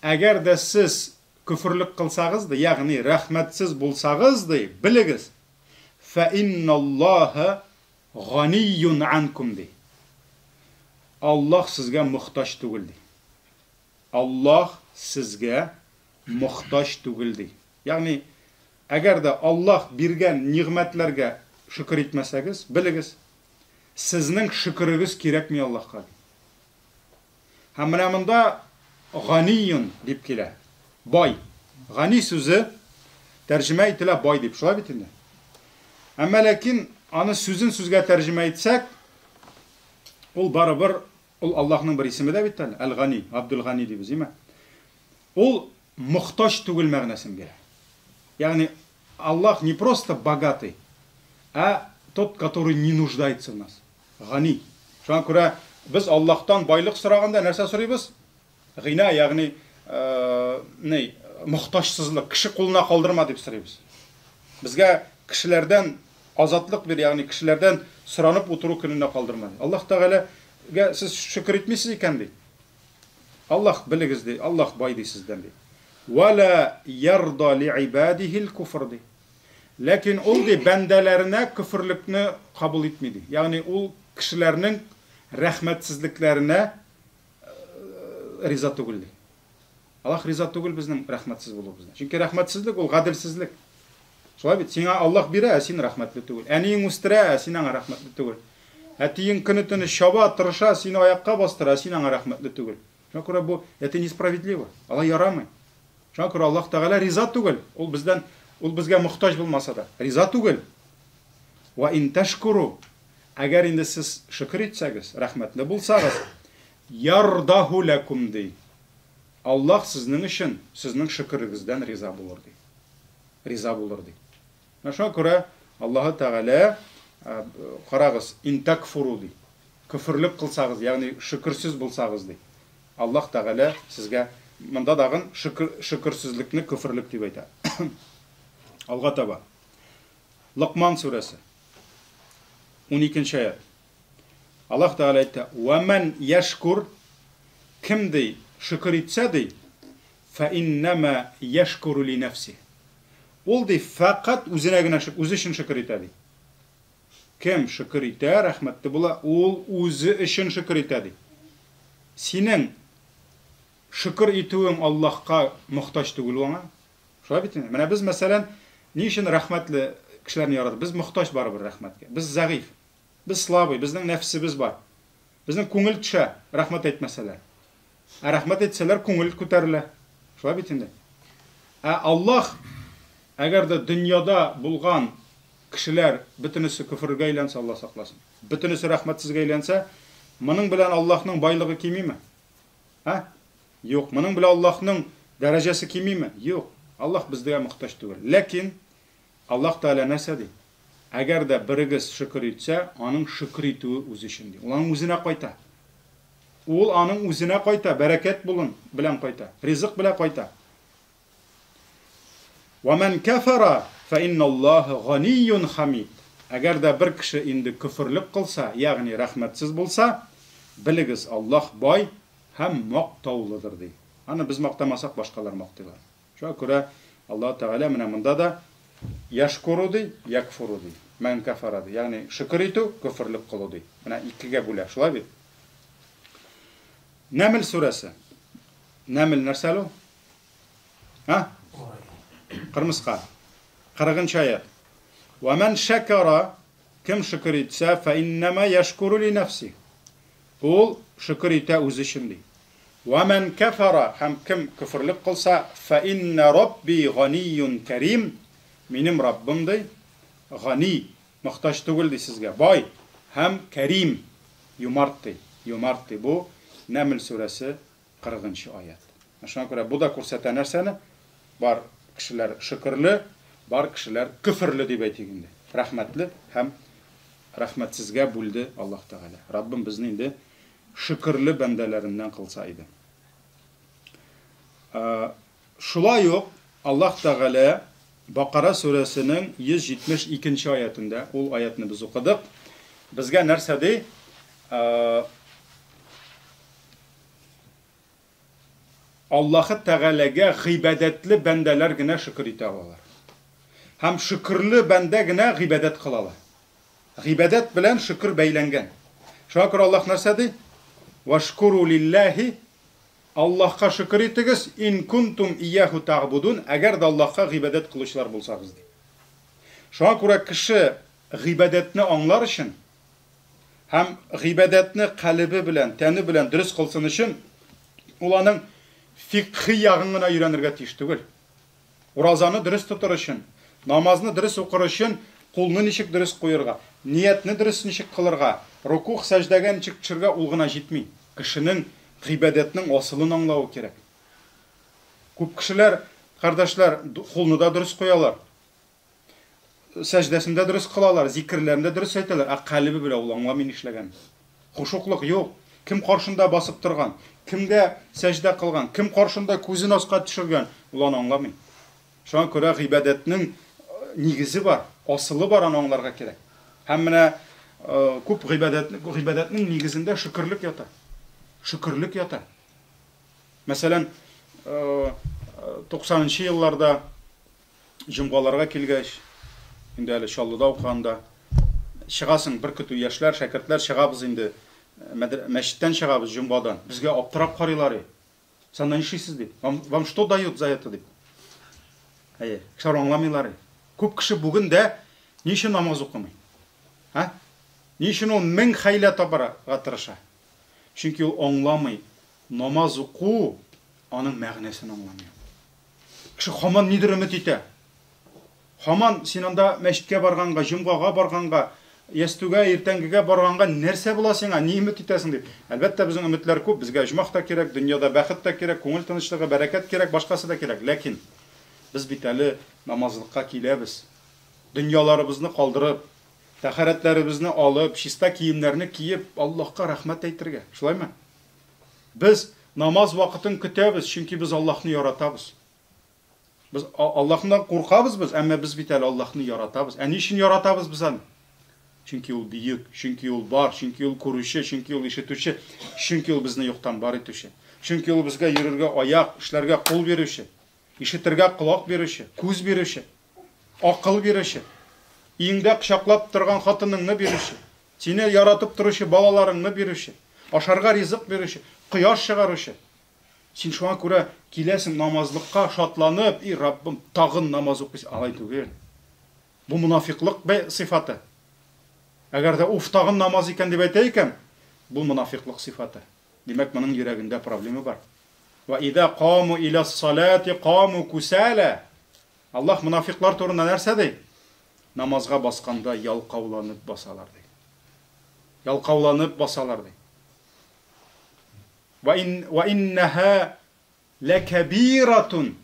әгәр дә сез көферлек кылсагыз ди, ягъни рәхмәтсез булсагыз ди, белегез, фә инналлаһа ганиюн анкум ди. Аллаһ сезгә мохтаҗ түгел ди. Аллаһ сезгә мохтаҗ түгел ди. Ягъни, әгәр дә Аллаһ биргән нигъмәтләргә шөкер итмәсәгез, белегез, сезнең шөкерегез кирәкми Аллаһка ди. Һәм менә монда ганиюн дип килә. Бай. Гани сүзе тәрҗемә ителә бай дип. Шулай бит инде. Әмма ләкин аны сүзен сүзгә тәрҗемә итсәк, ул барыбер ул Аллаһның бер исеме дә бит әле, Әл-Гани, Абдул-Гани дибез, име? Ул мохтаҗ түгел мәгънәсен бирә. Ягъни Аллаһ не просто богатый, а тот, который не нуждается в нас. Гани. Шуңа күрә без Аллаһтан байлык сораганда нәрсә сорыйбыз? Гыйна, ягъни ни, мохтаҗсызлык, кеше кулына калдырма дип сорыйбыз. Безгә кешеләрдән азатлык бир, ягъни кешеләрдән соранып утыру көненә калдырма ди. Аллаһ Тәгаләгә сез шөкер итмисез икән ди. Аллаһ белегез ди, Аллаһ бай ди сездән ди. Ва ла ярда ли ибадихил куфр ди. Ләкин ул ди бәндәләренә көферлекне кабул итми ди. Ягъни ул кешеләрнең рәхмәтсезлекләренә риза түгел ди. Аллаһ риза түгел безнең рәхмәтсез булуыбыздан. Чөнки рәхмәтсезлек ул гаделсезлек. Шулай бит, сиңа Аллаһ бирә, ә син рәхмәтле түгел. Әниең үстерә, ә син аңа рәхмәтле түгел. Әтиең көне-төне чаба, тырыша, сине аякка бастыра, ә син аңа рәхмәтле түгел. Шуңа күрә бу это несправедливо. Алай ярамый. Шуңа күрә Аллаһ Тәгалә риза түгел. Ул бездән, ул безгә мохтаҗ булмаса да, риза түгел. Ва ин ташкуру, әгәр инде сез шөкер итсәгез, рәхмәтле булсагыз, ярдаху ләкум ди. Аллаһ сезнең өчен, сезнең шөкерегездән риза булыр ди. Риза булыр ди. Менә шуңа күрә Аллаһы Тәгалә карагыз, ин такфуру ди. Көферлек кылсагыз, ягъни шөкерсез булсагыз ди. Аллаһ Тәгалә сезгә монда дагын шөкер, шөкерсезлекне көферлек дип әйтә. Алга таба. Локман сүрәсе. 12 аят. Аллаһ Тәгалә әйтә: "Ва ман яшкур" кем ди шөкер итсә ди, фә иннама яшкуру ли нәфси. Ул ди фәкать үзенә генә үзе өчен шөкер итә ди. Кем шөкер итә, рәхмәтле була, ул үзе өчен шөкер итә ди. Синең шөкер итүең Аллаһка мохтаҗ түгел ул аңа. Шулай бит инде. Менә без, мәсәлән, ни өчен рәхмәтле кешеләрне яратабыз? Без мохтаҗ барыбер рәхмәткә. Без зәгыйфь. Без слабый, безнең нәфсебез бар. Безнең күңел төшә, рәхмәт әйтмәсәләр. Ә рәхмәт әйтсәләр, күңел күтәрелә. Шулай бит инде. Ә Аллаһ, әгәр дә дөньяда булган кешеләр бөтенесе көфергә әйләнсә, Аллаһ сакласын. Бөтенесе рәхмәтсезгә әйләнсә, моның белән Аллаһның байлыгы кимиме? Ә? Юк. Моның белән Аллаһның дәрәҗәсе кимиме? Юк. Аллаһ безгә мохтаҗ түгел. Ләкин Аллаһ Тәгалә нәрсә ди? Әгәр дә берегез шөкер итсә, аның шөкер итүе үзе өчен ди. Ул аның үзенә кайта. Ул аның үзенә кайта, бәрәкәт булын белән кайта, ризык белән кайта. Ва ман кафара фа инналлаһа ганиюн хамид. Әгәр дә бер кеше инде көферлек кылса, ягъни рәхмәтсез булса, белегез, Аллаһ бай һәм мактаулыдыр ди. Аны без мактамасак, башкалар мактыйлар. Шуңа күрә Аллаһ Тәгалә менә монда да яшкуру ди, якфуру ди. Мән кафара ди. Ягъни шөкер итү, көферлек кылу ди. Менә икегә бүлә, шулай бит? Нәмел сүрәсе. Нәмел нәрсә әле ул? Һа? Кырмыска. 40 аят. Ва ман шакара, кем шөкер итсә, фа иннама яшкуру ли нафси. Ул шөкер итә үзе өчен ди. Ва ман кафара, һәм кем көферлек кылса, фа инна рабби ганиюн карим. Минем Раббым ди, гани, мохтаҗ түгел ди сезгә, бай һәм кәрим, юмарт ди. Юмарт ди. Бу Нәмл сүрәсе 40 нчы аять. Шуңа күрә бу да күрсәтә нәрсәне? Бар кешеләр шөкерле, бар кешеләр көферле дип әйтик инде. Рәхмәтле һәм рәхмәтсезгә бүлде Аллаһ Тәгалә. Раббым безне инде шөкерле бәндәләреннән кылса иде. Шулай ук Аллаһ Тәгалә Бакара сүрәсенең 172 нче аятендә, ул аятны без укыдык, безгә нәрсә ди? Аллаһы Тәгаләгә гыйбадәтле бәндәләр генә шөкер итә алалар. Һәм шөкерле бәндә генә гыйбадәт кыла ала. Гыйбадәт белән шөкер бәйләнгән. Шуңа күрә Аллаһ нәрсә ди? Вашкуру лиллаһи Аллаһка шөкер итегез, ин кунтум ияһу тәгъбудун, әгәр дә Аллаһка гыйбадәт кылучылар булсагыз, ди. Шуңа күрә кеше гыйбадәтне аңлар өчен һәм гыйбадәтне калебе белән, тәне белән дөрес кылсын өчен, ул аның фикъһи ягын гына өйрәнергә тиеш түгел. Уразаны дөрес тотыр өчен, намазны дөрес укыр өчен кулны ничек дөрес куерга, ниятне дөрес ничек кылырга, рукугъ, сәҗдәгә ничек төшергә ул гына җитми. Кешенең гыйбадәтнең асылын аңлавы кирәк. Күп кешеләр, кардәшләр, кулны да дөрес куялар, сәҗдәсен дә дөрес кылалар, зикерләрен дә дөрес әйтәләр, ә калебе белән ул аңламый нишләгәнен. Хушуклык юк. Кем каршында басып торган, кемгә сәҗдә кылган, кем каршында күзен аска төшергән, ул аны аңламый. Шуңа күрә гыйбадәтнең нигезе бар, асылы бар, аны аңларга кирәк. Һәм менә күп гыйбадәт, гыйбадәтнең нигезендә шөкерлек ята. Шөкерлек ята. Мәсәлән, 90 нчы елларда җомгаларга килгәч, инде әле Чаллыда укыганда, чыгасың, бер көтү яшьләр, шәкертләр чыгабыз инде, мәчеттән чыгабыз җомгадан. Безгә аптырап карыйлар, Сез анда нишлисез дип. Вам, вам что дают за это дип. Әйе, кешеләр аңламыйлар. Күп кеше бүген дә ни өчен намаз укымый? Ә? Ни өчен ул мең хәйлә табарга тырыша? Чөнки ул аңламый, намаз уку аның мәгънәсен аңламый. Кеше һаман нидер өмет итә. Һаман син анда мәчеткә барганга, җомгага барганга, ястүгә, иртәнгегә барганга нәрсә була сиңа, ни өмет итәсең дип. Әлбәттә, безнең өметләр күп, безгә оҗмах та кирәк, дөньяда бәхет тә кирәк, күңел тынычлыгы, бәрәкәт кирәк, башкасы да кирәк. Ләкин без бит әле намазлыкка киләбез. Дөньяларыбызны калдырып, тәһарәтләребезне алып, чиста киемнәрне киеп, Аллаһка рәхмәт әйтергә. Шулаймы? Без намаз вакытын көтәбез, чөнки без Аллаһны яратабыз. Без Аллаһнан куркабыз без, әмма без бит әле Аллаһны яратабыз. Ә ни өчен яратабыз без аны? Чөнки ул бөек, чөнки ул бар, чөнки ул күрүче, чөнки ул ишетүче, чөнки ул безне юктан бар итүче. Чөнки ул безгә йөрергә аяк, эшләргә кул бирүче, ишетергә колак бирүче, күз бирүче, акыл бирүче, өеңдә кочаклап торган хатыныңны бирүче. Сине яратып торучы балаларыңны бирүче, ашарга ризык бирүче, кояш чыгаручы. Син шуңа күрә киләсең намазлыкка шатланып, и Раббым, тагын намаз укыйсы. Алай түгел. Бу монафиклык сыйфаты. Әгәр дә уф, тагын намаз икән дип әйтә икән, бу монафиклык сыйфаты. Димәк, моның йөрәгендә проблема бар. Ва иза каму иля салати каму кусала. Аллаһ монафиклар турында нәрсә ди? Намазга басканда ялкауланып басалар, ди. Ялкауланып басалар, ди. Ва ин ва иннаһа лакабиратун.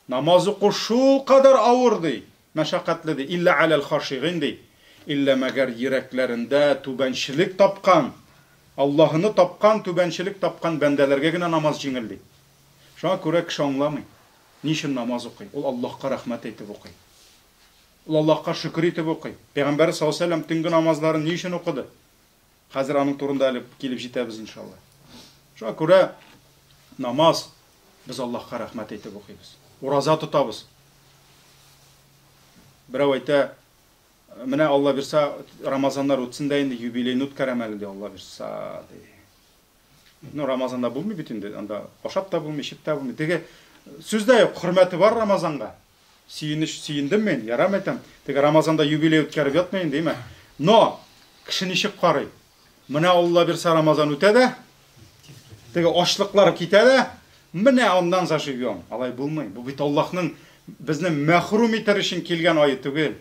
Намаз уку шул кадәр авыр, ди, мәшәкатьле, ди. Илля алал хашигин, ди. Илля мәгәр йөрәкләрендә түбәнчелек тапкан, Аллаһыны тапкан, түбәнчелек тапкан бәндәләргә генә намаз җиңел, ди. Шуңа күрә кеше аңламый, ни өчен намаз укый? Ул Аллаһка рәхмәт әйтеп укый. Ул Аллаһка шөкер итеп укый. Пәйгамбәр саллаллаһу алейһи ва сәлләм төнге намазларын ни өчен укыды? Хәзер аның турында әле килеп җитәбез, иншалла. Шуңа күрә намаз без Аллаһка рәхмәт әйтеп укыйбыз. Ураза тотабыз. Берәү әйтә, менә Алла бирса, Рамазаннар үтсен дә инде юбилейны үткәрәм әле, ди, Алла бирса, ди. Ну, Рамазанда булмый бит инде, анда ашап та булмый, эчеп тә булмый. Теге сүз дә юк, хөрмәте бар Рамазанга. Сөенеч, сөендем мин, ярам әйтәм. Теге Рамазанда юбилей үткәреп ятмый инде, димә. Но кеше ничек карый? Менә Алла бирсә Рамазан үтә дә, теге ачлыклар китә дә, менә аннан заживем. Алай булмый. Бу бит Аллаһның безне мәхрүм итәр өчен килгән ае түгел.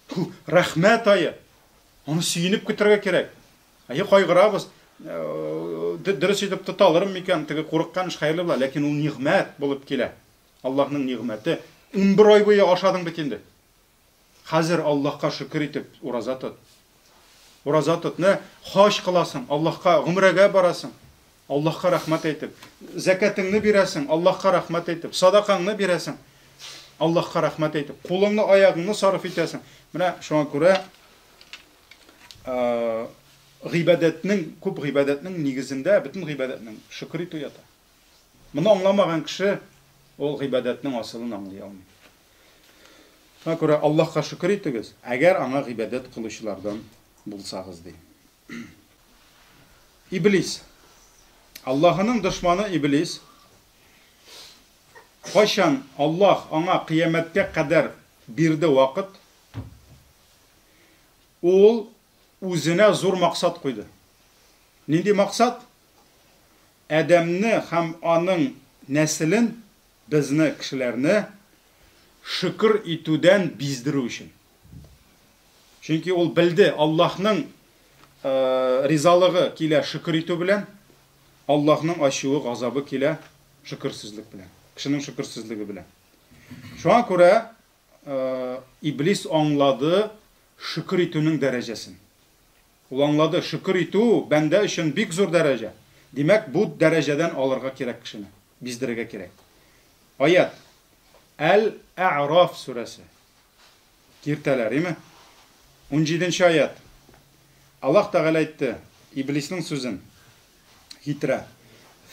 Бу рәхмәт ае. Аны сөенеп көтәргә кирәк. Әйе, кайгырабыз. Э, дөрес итеп тота алырым микән? Теге курыккан эш хәерле була, ләкин ул нигъмәт булып килә. Аллаһның нигъмәте. 11 ай буе ашадың бит инде. Хәзер Аллаһка шөкер итеп ураза тот. Ураза тот. Менә хаҗ кыласың, Аллаһка гомрәгә барасың. Аллаһка рәхмәт әйтеп, зәкәтеңне бирәсең, Аллаһка рәхмәт әйтеп, садакаңны бирәсең. Аллаһка рәхмәт әйтеп, кулыңны, аягыңны сарыф итәсең. Менә шуңа күрә гыйбадәтнең, күп гыйбадәтнең нигезендә, бөтен гыйбадәтнең шөкер итү ята. Моны аңламаган кеше ул гыйбадәтнең асылын аңлый алмый. Шуңа күрә Аллаһка шөкер итегез, әгәр аңа гыйбадәт кылучылардан булсагыз, ди. Иблис. Аллаһының дошманы Иблис. Кайчан Аллаһ аңа кыямәткә кадәр бирде вакыт, ул үзенә зур максат куйды. Нинди максат? Адәмне һәм аның нәселен, безне, кешеләрне, шөкер итүдән биздерү өчен. Чөнки ул белде, Аллаһның ризалыгы килә шөкер итү белән, Аллаһның ачуы, газабы килә шөкерсезлек белән, кешенең шөкерсезлеге белән. Шуңа күрә Иблис аңлады шөкер итүнең дәрәҗәсен. Ул аңлады, шөкер итү бәндә өчен бик зур дәрәҗә. Димәк, бу дәрәҗәдән алырга кирәк кешене, биздерергә кирәк. Аять. Әл-Әгъраф сүрәсе. Киртәләр, име? 17 аять. Аллаһ Тәгалә әйтте, Иблиснең сүзен китерә.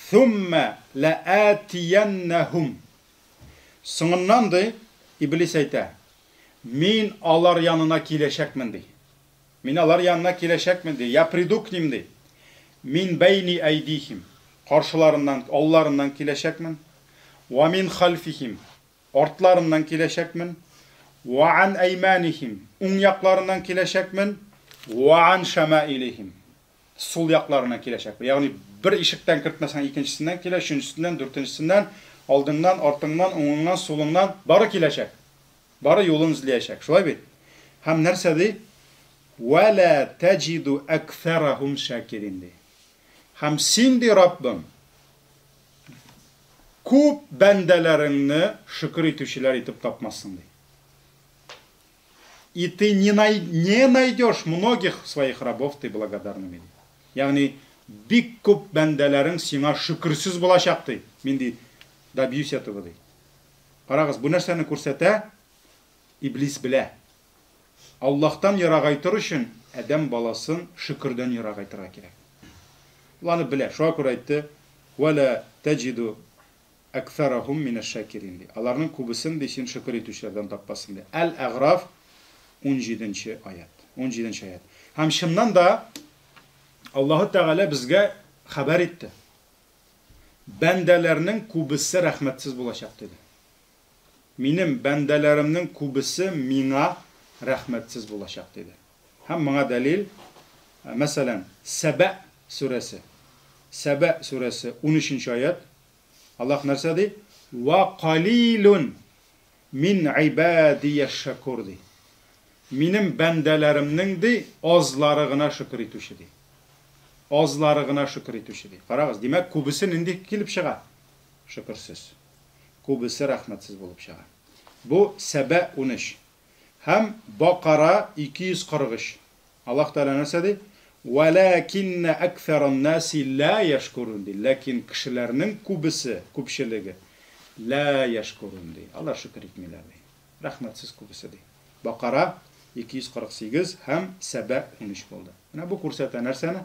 Thumma la'atiyannahum. Соңыннан ди, Иблис әйтә, мин алар янына киләчәкмен ди. Мин алар янына киләчәкмен, ди. Я приду к ним, ди. Мин бәйни әйдихим. Каршыларыннан, алларыннан киләчәкмен. Ва мин хальфихим. Артларыннан киләчәкмен. Ва ан әйманихим. Уң якларыннан киләчәкмен. Ва ан шамаилихим. Сул якларыннан киләчәкмен. Ягъни бер ишектән кертмәсәң, икенчесеннән килә, өченчесеннән, дүртенчесеннән, алдыңнан, артыңнан, уңыңнан, сулыңнан, бары киләчәк. Бары юлын эзләячәк. Шулай бит? Һәм нәрсә ди? Вә лә тәҗиду әксәрәһум шакирин ди. Һәм син ди, Раббым, күп бәндәләреңне шөкер итүчеләр итеп тапмассың ди. И ты не, най не найдешь многих своих рабов ты благодарными. Ягъни бик күп бәндәләрең сиңа шөкерсез булачак ди. Мин ди, добьюсь этого ди. Карагыз, бу нәрсәне күрсәтә? Иблис белә. Аллаһтан ерагайтыр өчен адәм баласын шөкердән ерагайтырга кирәк. Ул аны белә. Шуңа күрә әйтте, Вә лә тәҗиду әксәрәһум минәш-шакирин, ди. Аларның күбесен, ди, син шөкер итүчеләрдән тапмассың, ди. Әл-Әгъраф, унҗиденче аять. Унҗиденче аять. Һәм чыннан да Аллаһы Тәгалә безгә хәбәр итте. Бәндәләрнең күбесе рәхмәтсез булачак, диде. Минем бәндәләремнең күбесе миңа рәхмәтсез булачак, диде. Һәм моңа дәлил, мәсәлән, Сәбә сүрәсе. Сәбә сүрәсе, унөченче аять. Аллаһ нәрсә ди? Вә калилун мин гыйбадияш-шакур, ди. Минем бәндәләремнең, ди, азлары гына шөкер итүче, ди. Азлары гына шөкер итүче, ди. Карагыз, димәк, күбесе нинди килеп чыга? Шөкерсез. Күбесе рәхмәтсез булып чыга. Бу Сәбә 13. Һәм Бакара 243. Аллаһ Тәгалә нәрсә ди? Вәләкиннә әксәран-наси ла яшкурун ди. Ләкин кешеләрнең күбесе, күпчелеге ла яшкурун ди. Алар шөкер итмиләр ди. Рәхмәтсез күбесе ди. Бакара 248 һәм Сәбә 13 булды. Менә бу күрсәтә нәрсәне?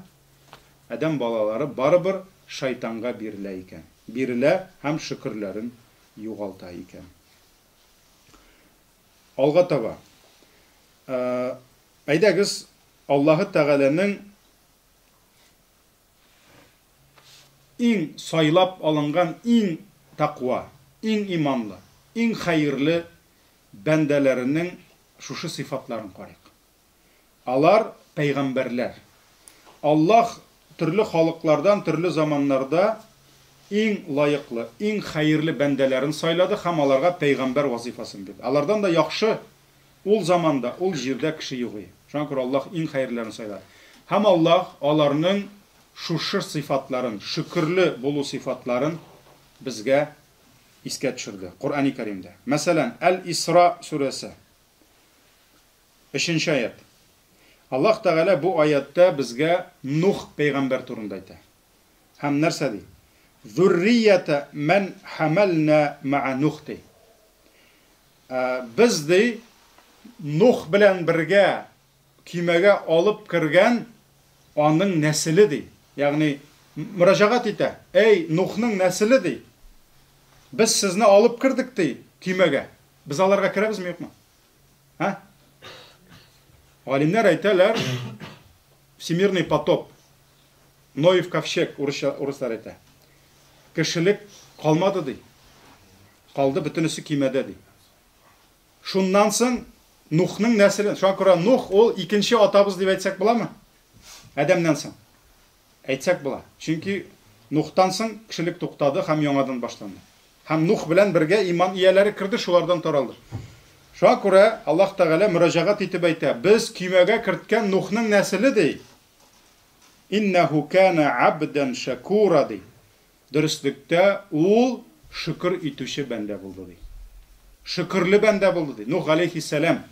Адәм балалары барыбер шайтанга бирелә икән. Бирелә һәм шөкерләрен югалта икән. Алга таба. Әйдәгез, Аллаһы Тәгаләнең иң сайлап алынган иң тәкъва, иң иманлы, иң хәерле бәндәләренең шушы сыйфатларын карыйк. Алар, пәйгамбәрләр. Аллаһ төрле халыклардан, төрле заманнарда иң лаеклы, иң хәерле бәндәләрен сайлады һәм аларга пәйгамбәр вазыйфасын бирде. Алардан да яхшы ул заманда, ул җирдә кеше юк иде. Шуңа күрә Аллаһ иң хәерлеләрен сайлады. Һәм Аллаһ аларның шушы сыйфатларын, шөкерле булу сыйфатларын безгә искә төшерде Коръәни Кәримдә. Мәсәлән, Әл-Исра сүрәсе, Өченче аять. Аллаһ Тәгалә бу аятьтә безгә Нух пәйгамбәр турында әйтә. Һәм нәрсә ди? Зурриятә мән хәмәлнә мәә Нух ди. Без ди Нух белән бергә көймәгә алып кергән аның нәселе ди. Ягъни мөрәҗәгать итә. Әй, Нухның нәселе ди. Без сезне алып кердек ди көймәгә. Без аларга керәбезме, юкмы? Ә? Галимнәр әйтәләр, Всемирный потоп, Ноев ковчег, урысча, урыслар әйтә. Кешелек калмады ди. Калды бөтенесе көймәдә ди. Шуннан соң Нухның нәселе, шуңа күрә Нух ул икенче атабыз дип әйтсәк буламы? Адәмнән соң. Әйтсәк була. Чөнки Нухтан соң кешелек туктады һәм яңадан башланды. Һәм Нух белән бергә иман ияләре керде, шулардан таралды. Шуңа күрә Аллаһ Тәгалә мөрәҗәгать итеп әйтә, без көймәгә керткән Нухның нәселе, ди. Иннәһу кана абдан шакура, ди. Дөреслектә ул шөкер итүче бәндә булды, ди. Шөкерле бәндә булды, ди. Нух галәйһиссәлам.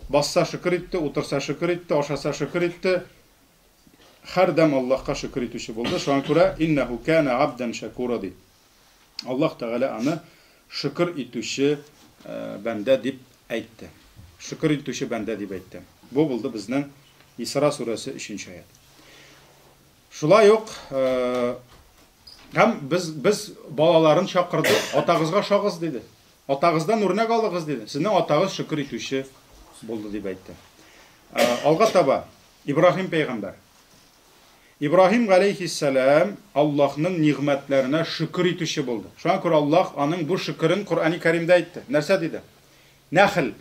Басса шөкер итте, утырса шөкер итте, ашаса шөкер итте. Һәрдәм Аллаһка шөкер итүче булды. Шуңа күрә иннәһу кана абдан шакура ди. Аллаһ Тәгалә аны шөкер итүче бәндә дип әйтте. Шөкер итүче бәндә дип әйтте. Бу булды безнең Исра сүрәсе 3 аят. Шулай ук һәм без без балаларын чакырды, атагызга ошагыз диде. Атагыздан үрнәк алыгыз, диде. Сезнең атагыз шөкер итүче булды, дип әйтте. Алга таба Ибраһим пәйгамбәр. Ибраһим галәйһиссәлам Аллаһның нигъмәтләренә шөкер итүче булды. Шуңа күрә Аллаһ аның бу шөкерен Коръәни Кәримдә әйтте. Нәрсә диде? Нәхл,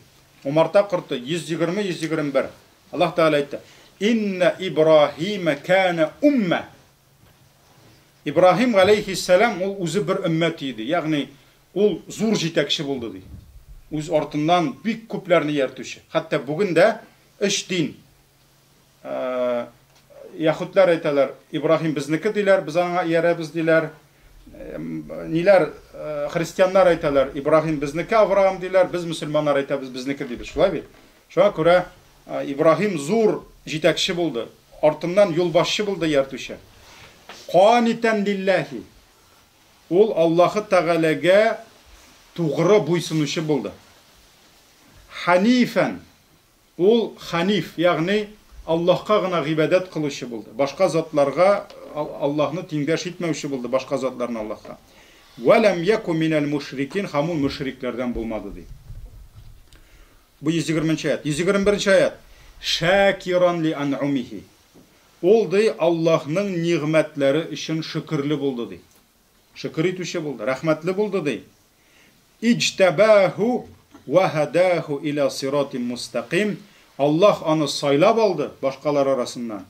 умарта корты 120-121. Аллаһ Тәгалә әйтте: Инна Ибраһима кана умма. Ибраһим галәйһиссәлам ул үзе бер өммәт иде. Ягъни Ул зур җитәкче булды, ди. Үз артыннан бик күпләрне ияртүче. Хәтта бүген дә өч дин. Яһүдләр әйтәләр, Ибраһим безнеке диләр, без аңа иярәбез диләр. Ниләр, христианнар әйтәләр, Ибраһим безнеке, Авраам диләр, без мөселманнар әйтәбез, безнеке дибез. Шулай бит? Шуңа күрә Ибраһим зур җитәкче булды, артыннан юлбашчы булды ияртүче. Канитән лилләһи. Ул Аллаһы Тәгаләгә тугры буйсынучы булды. Хәнифән, ул хәниф, ягъни Аллаһка гына гыйбадәт кылучы булды. Башка затларга Аллаһны тиңдәш итмәүче булды, башка затларны Аллаһка. Вә ләм яку минәл мушрикин, һәм ул мөшрикләрдән булмады, ди. Бу 120 нче аять. 121 нче аять. Шакиран ли анъумихи. Ул, ди, Аллаһның нигъмәтләре өчен шөкерле булды, ди. Шөкер итүче булды, рәхмәтле булды, ди. Иҗтәбәһу вә һәдәһу иля сиратин мустәкыйм. Аллаһ аны сайлап алды башкалар арасыннан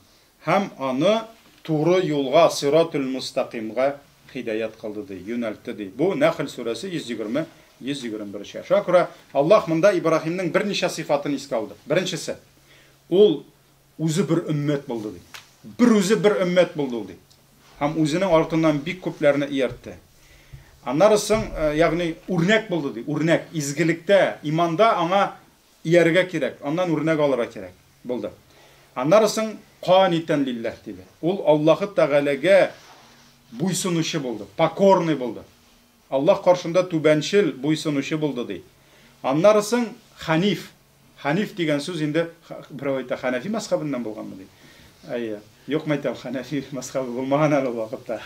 һәм аны туры юлга, сиратул мустәкыймгә һидаять кылды, ди, юнәлтте, ди. Бу Нәхл сүрәсе 120, 121 нче. Шуңа күрә Аллаһ монда Ибраһимнең берничә сыйфатын искә алды. Беренчесе, ул Үзе бер өммәт булды, ди. Бер үзе бер өммәт булды ул, ди. Һәм үзенең артыннан бик күпләрне ияртте. Аннары соң, ягъни үрнәк булды, ди. Үрнәк, изгелектә, иманда аңа иярергә кирәк, аннан үрнәк алырга кирәк булды. Аннары соң канитән лилләһ диде. Ул Аллаһы Тәгаләгә буйсынучы булды, покорный булды. Аллаһ каршында түбәнчел, буйсынучы булды, ди. Аннары соң хәниф, Хәниф дигән сүз инде, берәү әйтә, хәнәфи мәзхәбеннән булганмы ди. Әйе. Юк, мәйтәм, хәнәфи мәзхәбе булмаган әле ул вакытта.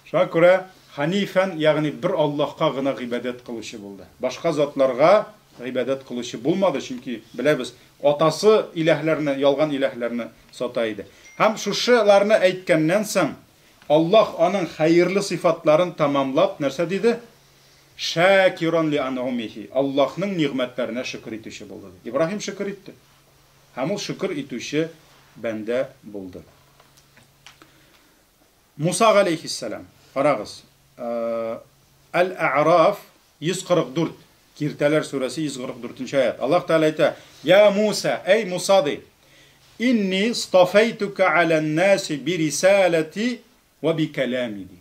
Шуңа күрә хәнифән, ягъни бер Аллаһка гына гыйбадәт кылучы булды. Башка затларга гыйбадәт кылучы булмады, чөнки беләбез, атасы иләһләрне, ялган иләһләрне сата иде. Һәм шушыларны әйткәннән соң, Аллаһ аның хәерле сыйфатларын тәмамлап, нәрсә диде? Шакиран ли анъумихи. Аллаһның нигъмәтләренә шөкер итүче булды. Ибраһим шөкер итте. Һәм ул шөкер итүче бәндә булды. Муса галәйһиссәлам, карагыз, Әл-Әгъраф 144, Киртәләр сүрәсе 144 нче аять. Аллаһ Тәгалә әйтә: "Я Муса, әй Муса ди, инни стафайтука алан-наси би рисалати ва би калами ди.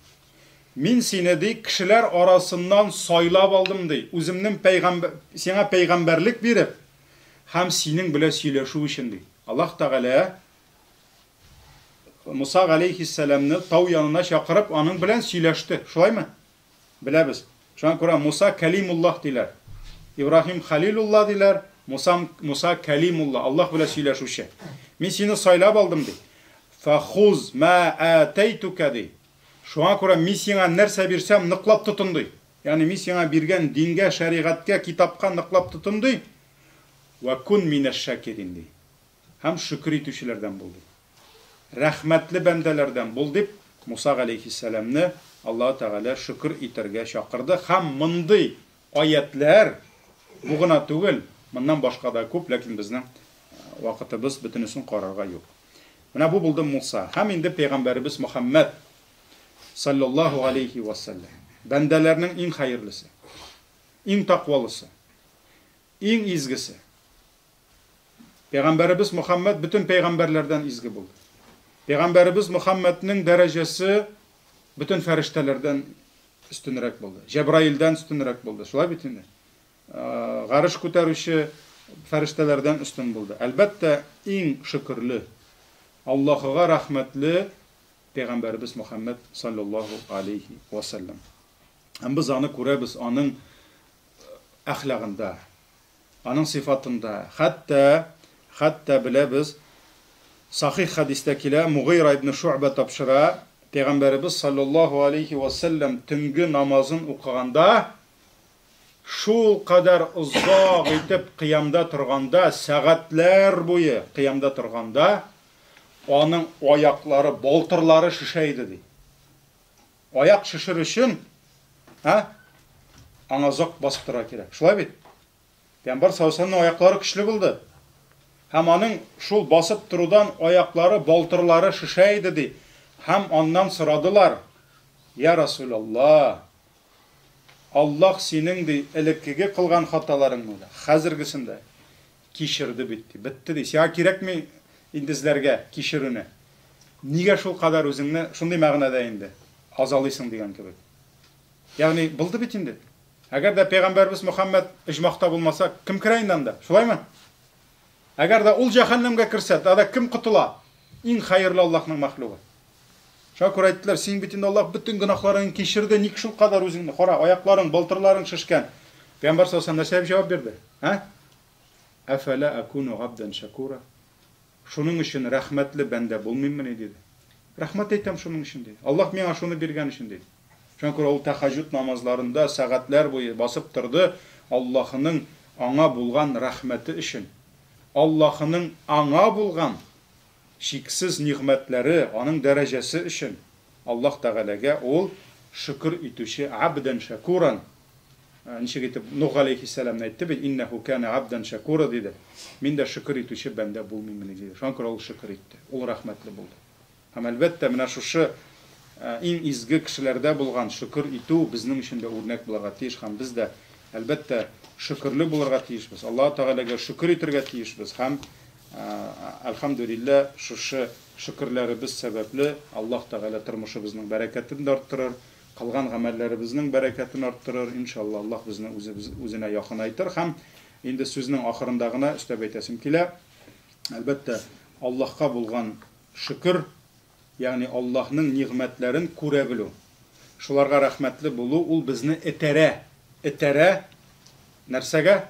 Мин сине ди кешеләр арасыннан сайлап алдым ди, үземнең пәйгамбәр сиңа пәйгамбәрлек биреп һәм синең белән сөйләшү өчен ди. Аллаһ Тәгалә Муса галәйһиссәламне тау янына чакырып, аның белән сөйләште. Шулаймы? Беләбез. Шуңа күрә Муса Кәлимуллаһ диләр. Ибраһим Халилулла диләр, Муса, Муса Кәлимулла, Аллаһ белән сөйләшүче. Мин сине сайлап алдым ди. Фахуз ма атайтука ди. Шуңа күрә мин сиңа нәрсә бирсәм, ныклап тотын ди. Ягъни мин сиңа биргән дингә, шәригатькә, китапка ныклап тотын ди. Ва кун минәш шакирин ди. Һәм шөкер итүчеләрдән бул, ди. Рәхмәтле бәндәләрдән бул, дип, Муса галәйһиссәламне Аллаһы Тәгалә шөкер итәргә чакырды. Һәм мондый аятьләр бу гына түгел, моннан башка да күп, ләкин безнең вакытыбыз бөтенесен карарга юк. Менә бу булды Муса. Һәм инде пәйгамбәребез Мөхәммәд саллаллаһу алейхи ва сәлләм. Бәндәләрнең иң хәерлесе, иң таквалысы, иң изгесе. Пәйгамбәребез Мөхәммәд бөтен пәйгамбәрләрдән изге булды. Пәйгамбәребез Мөхәммәднең дәрәҗәсе бөтен фәрештәләрдән өстенрәк булды. Җәбраилдән өстенрәк булды. Шулай бит инде. Гарыш күтәрүче фәрештәләрдән өстен булды. Әлбәттә, иң шөкерле, Аллаһыга рәхмәтле пәйгамбәребез Мөхәммәд саллаллаһу алейхи ва саллям. Һәм без аны күрәбез аның әхлагында, Аның сыйфатында. Хәтта, хәтта беләбез, сахих хәдистә килә, Мугыйра ибне Шуъба тапшыра, Пәйгамбәребез саллаллаһу алейһи вә сәлләм төнге намазын укыганда, шул кадәр озак итеп кыямда торганда, сәгатьләр буе кыямда торганда, аның аяклары, балтырлары шешә иде, ди. Аяк шешер өчен, ә, аңа озак басып торырга кирәк. Шулай бит? Пәйгамбәр саллаллаһу аяклары көчле булды. Һәм аның шул басып торудан аяклары, балтырлары шешә иде ди. Һәм аннан сорадылар: "Я Расулаллаһ, Аллаһ синең ди элеккеге кылган хаталарыңны да, хәзергесен дә кичерде бит ди. Бетте ди. Сиңа кирәкми инде эзләргә кичерүне. Нигә шул кадәр үзеңне шундый мәгънәдә инде азалыйсың дигән кебек. Ягъни булды бит инде. Әгәр дә пәйгамбәрбез Мөхәммәд оҗмахта булмаса, кем керә инде анда? Шулаймы? Әгәр дә ул җәһәннәмгә керсә, тагы кем котыла? Иң хәерле Аллаһның мәхлугы. Шуңа күрә әйттеләр, син бит инде Аллаһ бөтен гөнаһларыңны кичерде, ник шул кадәр үзеңне, кара, аякларың, балтырларың шешкән. Пәйгамбәр саллаллаһу алейһи ва сәлләм нәрсә дип җавап бирде? Ә? Әфәлә акуну габдан шакура? Шуның өчен рәхмәтле бәндә булмыйммыни? диде. Рәхмәт әйтәм шуның өчен, диде. Аллаһ миңа шуны биргән өчен, диде. Шуңа күрә ул тәхәҗҗүд намазларында сәгатьләр буе басып торды, Аллаһының аңа булган рәхмәте өчен. Аллаһының аңа булган чиксез нигъмәтләре, аның дәрәҗәсе өчен Аллаһ Тәгаләгә ул шөкер итүче абдән шәкуран, Ничек итеп Нух галәйһиссәламне әйтте бит, Иннәһү кәнә абдан шәкура диде. Мин дә шөкер итүче бәндә булмыймыни диде. Шуңа күрә ул шөкер итте. Ул рәхмәтле булды. Һәм, әлбәттә, менә шушы иң изге кешеләрдә булган шөкер итү безнең өчен дә үрнәк булырга тиеш һәм без дә, әлбәттә, шөкерле булырга тиешбез. Аллаһы Тәгаләгә шөкер итәргә тиешбез һәм, әлхәмдүлилләһ, шушы шөкерләребез сәбәпле Аллаһ Тәгалә тормышыбызның бәрәкәтен дә арттырыр, Кылган гамәлләребезнең бәрәкәтен арттырыр, иншалла, Аллаһ безне үзебез үзенә якынайтыр һәм инде сүзнең ахырында гына өстәп әйтәсем килә, әлбәттә, Аллаһка булган шөкер, ягъни Аллаһның нигъмәтләрен күрә белү, шуларга рәхмәтле булу, ул безне этәрә, этәрә нәрсәгә?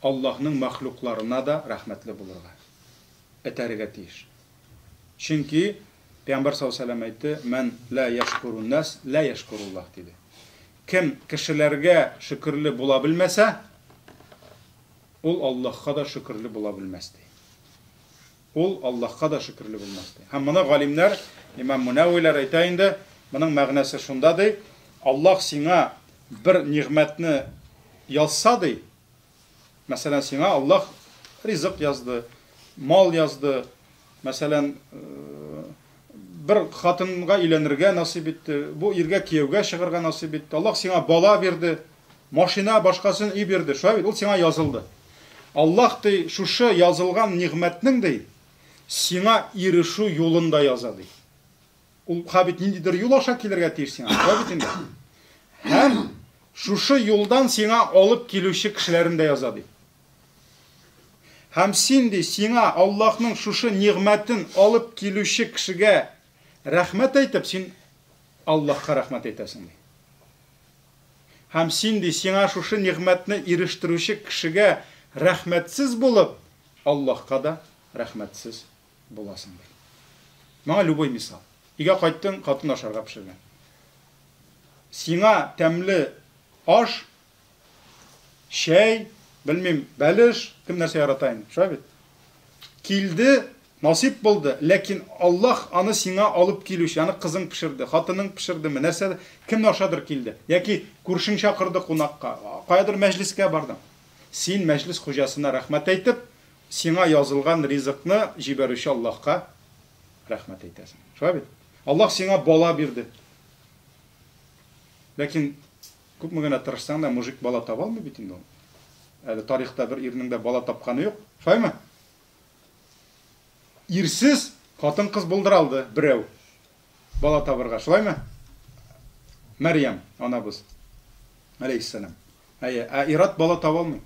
Аллаһның мәхлукларына да рәхмәтле булырга этәрергә тиеш. Чөнки Пәйгамбәр саллаллаһу алейһи ва сәлләм әйтте, Мән ла яшкурун нас, ла яшкуруллаһ, диде. Кем кешеләргә шөкерле була белмәсә, Ул Аллаһка да шөкерле була белмәс, ди. Ул Аллаһка да шөкерле булмас, ди. Һәм моны галимнәр, имам Мунәвиләр әйтә инде, моның мәгънәсе шунда, ди, Аллаһ сиңа бер нигъмәтне язса, ди, мәсәлән, сиңа Аллаһ ризык язды, мал язды, мәсәлән, бер хатынга өйләнергә насыйп итте, бу иргә кияүгә чыгарга насыйп итте, Аллаһ сиңа бала бирде, машина, башкасын өй бирде. Шулай бит, ул сиңа язылды. Аллаһ ди, шушы язылган нигъмәтнең ди, сиңа ирешү юлын да яза ди. Ул ха бит ниндидер юл аша килергә тиеш сиңа. Шулай бит инде. Һәм шушы юлдан сиңа алып килүче кешеләрен дә яза ди. Һәм син ди, сиңа Аллаһның шушы нигъмәтен алып килүче кешегә рәхмәт әйтеп, син Аллаһка рәхмәт әйтәсең ди. Һәм син, ди, сиңа шушы нигъмәтне ирештерүче кешегә рәхмәтсез булып, Аллаһка да рәхмәтсез буласың, ди. Моңа любой мисал. Өйгә кайттың, хатын ашарга пешергән. Сиңа тәмле аш, чәй, белмим, бәлеш, кем нәрсә ярата инде, шулай бит? Килде, насыйп булды, ләкин Аллаһ аны сиңа алып килүче, аны кызың пешерде, хатының пешердеме, нәрсә, кем ашадыр килде, яки күршең чакырды кунакка, каядыр мәҗлескә бардың. Син мәҗлес хуҗасына рәхмәт әйтеп, сиңа язылган ризыкны җибәрүче Аллаһка рәхмәт әйтәсең. Шулай бит? Аллаһ сиңа бала бирде. Ләкин Күпме генә тырышсаң да, мужик бала таба алмый бит инде ул. Әле тарихта бер ирнең дә бала тапканы юк. Шулаймы? Ирсез хатын-кыз булдыра алды берәү бала табырга. Шулаймы? Мәрьям анабыз алейһиссәлам. Әйе, ә ир-ат бала таба алмый.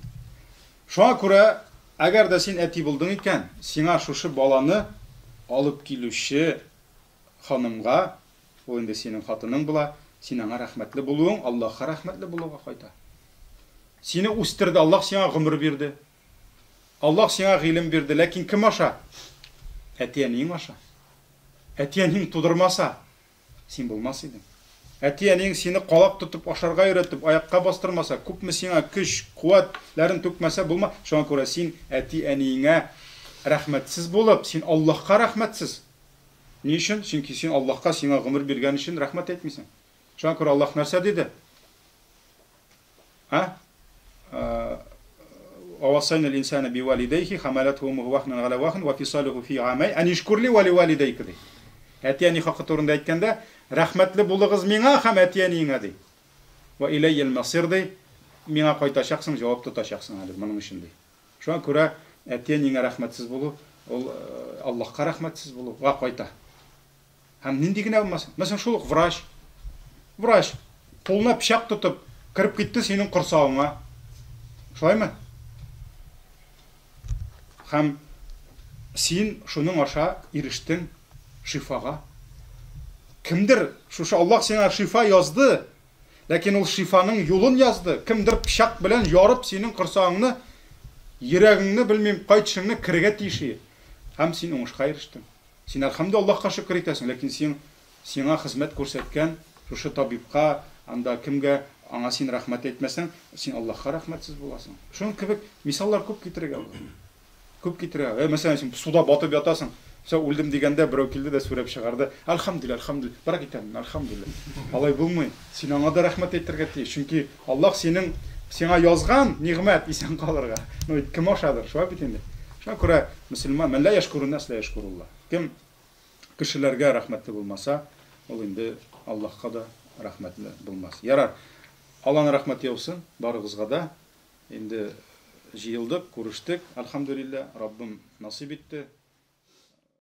Шуңа күрә, әгәр дә син әти булдың икән, сиңа шушы баланы алып килүче ханымга Ул инде синең хатының була, син аңа рәхмәтле булуың Аллаһка рәхмәтле булуга кайта. Сине үстерде, Аллаһ сиңа гомер бирде. Аллаһ сиңа гыйлем бирде, ләкин кем аша? Әти-әниең аша. Әти-әниең тудырмаса, син булмас идең. Әти-әниең сине калак тотып ашарга өйрәтеп, аякка бастырмаса, күпме сиңа көч, куәтләрен түкмәсә, булма. Шуңа күрә син әти-әниеңә рәхмәтсез булып, син Аллаһка рәхмәтсез. Ни өчен? Чөнки син Аллаһка сиңа гомер биргән өчен рәхмәт әйтмисең. Шуңа күрә Аллаһ нәрсә диде? Ә? Авасайна инсана бивалидейхи хамалатху уммуху вахнан гала вахн ва фисалуху фи амай ан ишкур ли ва ливалидейка ди. Әти-әни хакы турында әйткәндә, рәхмәтле булыгыз миңа һәм әти-әниеңә ди. Ва иләйял масир ди. Миңа кайтачаксың, җавап тотачаксың әле моның өчен ди. Шуңа күрә әти-әниеңә рәхмәтсез булу, ул Аллаһка рәхмәтсез булуга кайта. Һәм нинди генә булмасын. Мәсәлән, шул ук врач. Врач кулына пычак тотып кереп китте синең корсагыңа. Шулаймы? Һәм син шуның аша ирештең шифага. Кемдер шушы Аллаһ сиңа шифа язды, Ләкин ул шифаның юлын язды. Кемдер пычак белән ярып синең корсагыңны, йөрәгеңне, белмим, кай төшеңне керергә тиеш ие. Һәм син уңышка ирештең. Син әлхәмдү Аллаһка шөкер итәсең, ләкин син сиңа хезмәт күрсәткән шушы табибка, анда кемгә, аңа син рәхмәт әйтмәсәң, син Аллаһка рәхмәтсез буласың. Шуның кебек мисаллар күп китерергә була. Күп китерә. Ә, мәсәлән, син суда батып ятасың. Всё, үлдем дигәндә, берәү килде дә сүрәп чыгарды. Әлхәмдүлилләһ, әлхәмдүлилләһ. Барак итәм, әлхәмдүлилләһ. Алай булмый. Син аңа да рәхмәт әйтергә тиеш. Чөнки Аллаһ синең сиңа язган нигъмәт исән калырга. Ну, бит кем ашадыр, шулай бит инде. Шуңа күрә мөселман, мән ла яшкурун нас ла яшкуруллаһ. Кем кешеләргә рәхмәтле булмаса, ул инде Аллаһка да рәхмәтле булмас. Ярар. Аллаһның рәхмәте яусын барыгызга да. Инде җыелдык, күрештек, әлхәмдүлилләһ, Раббым насыйп итте.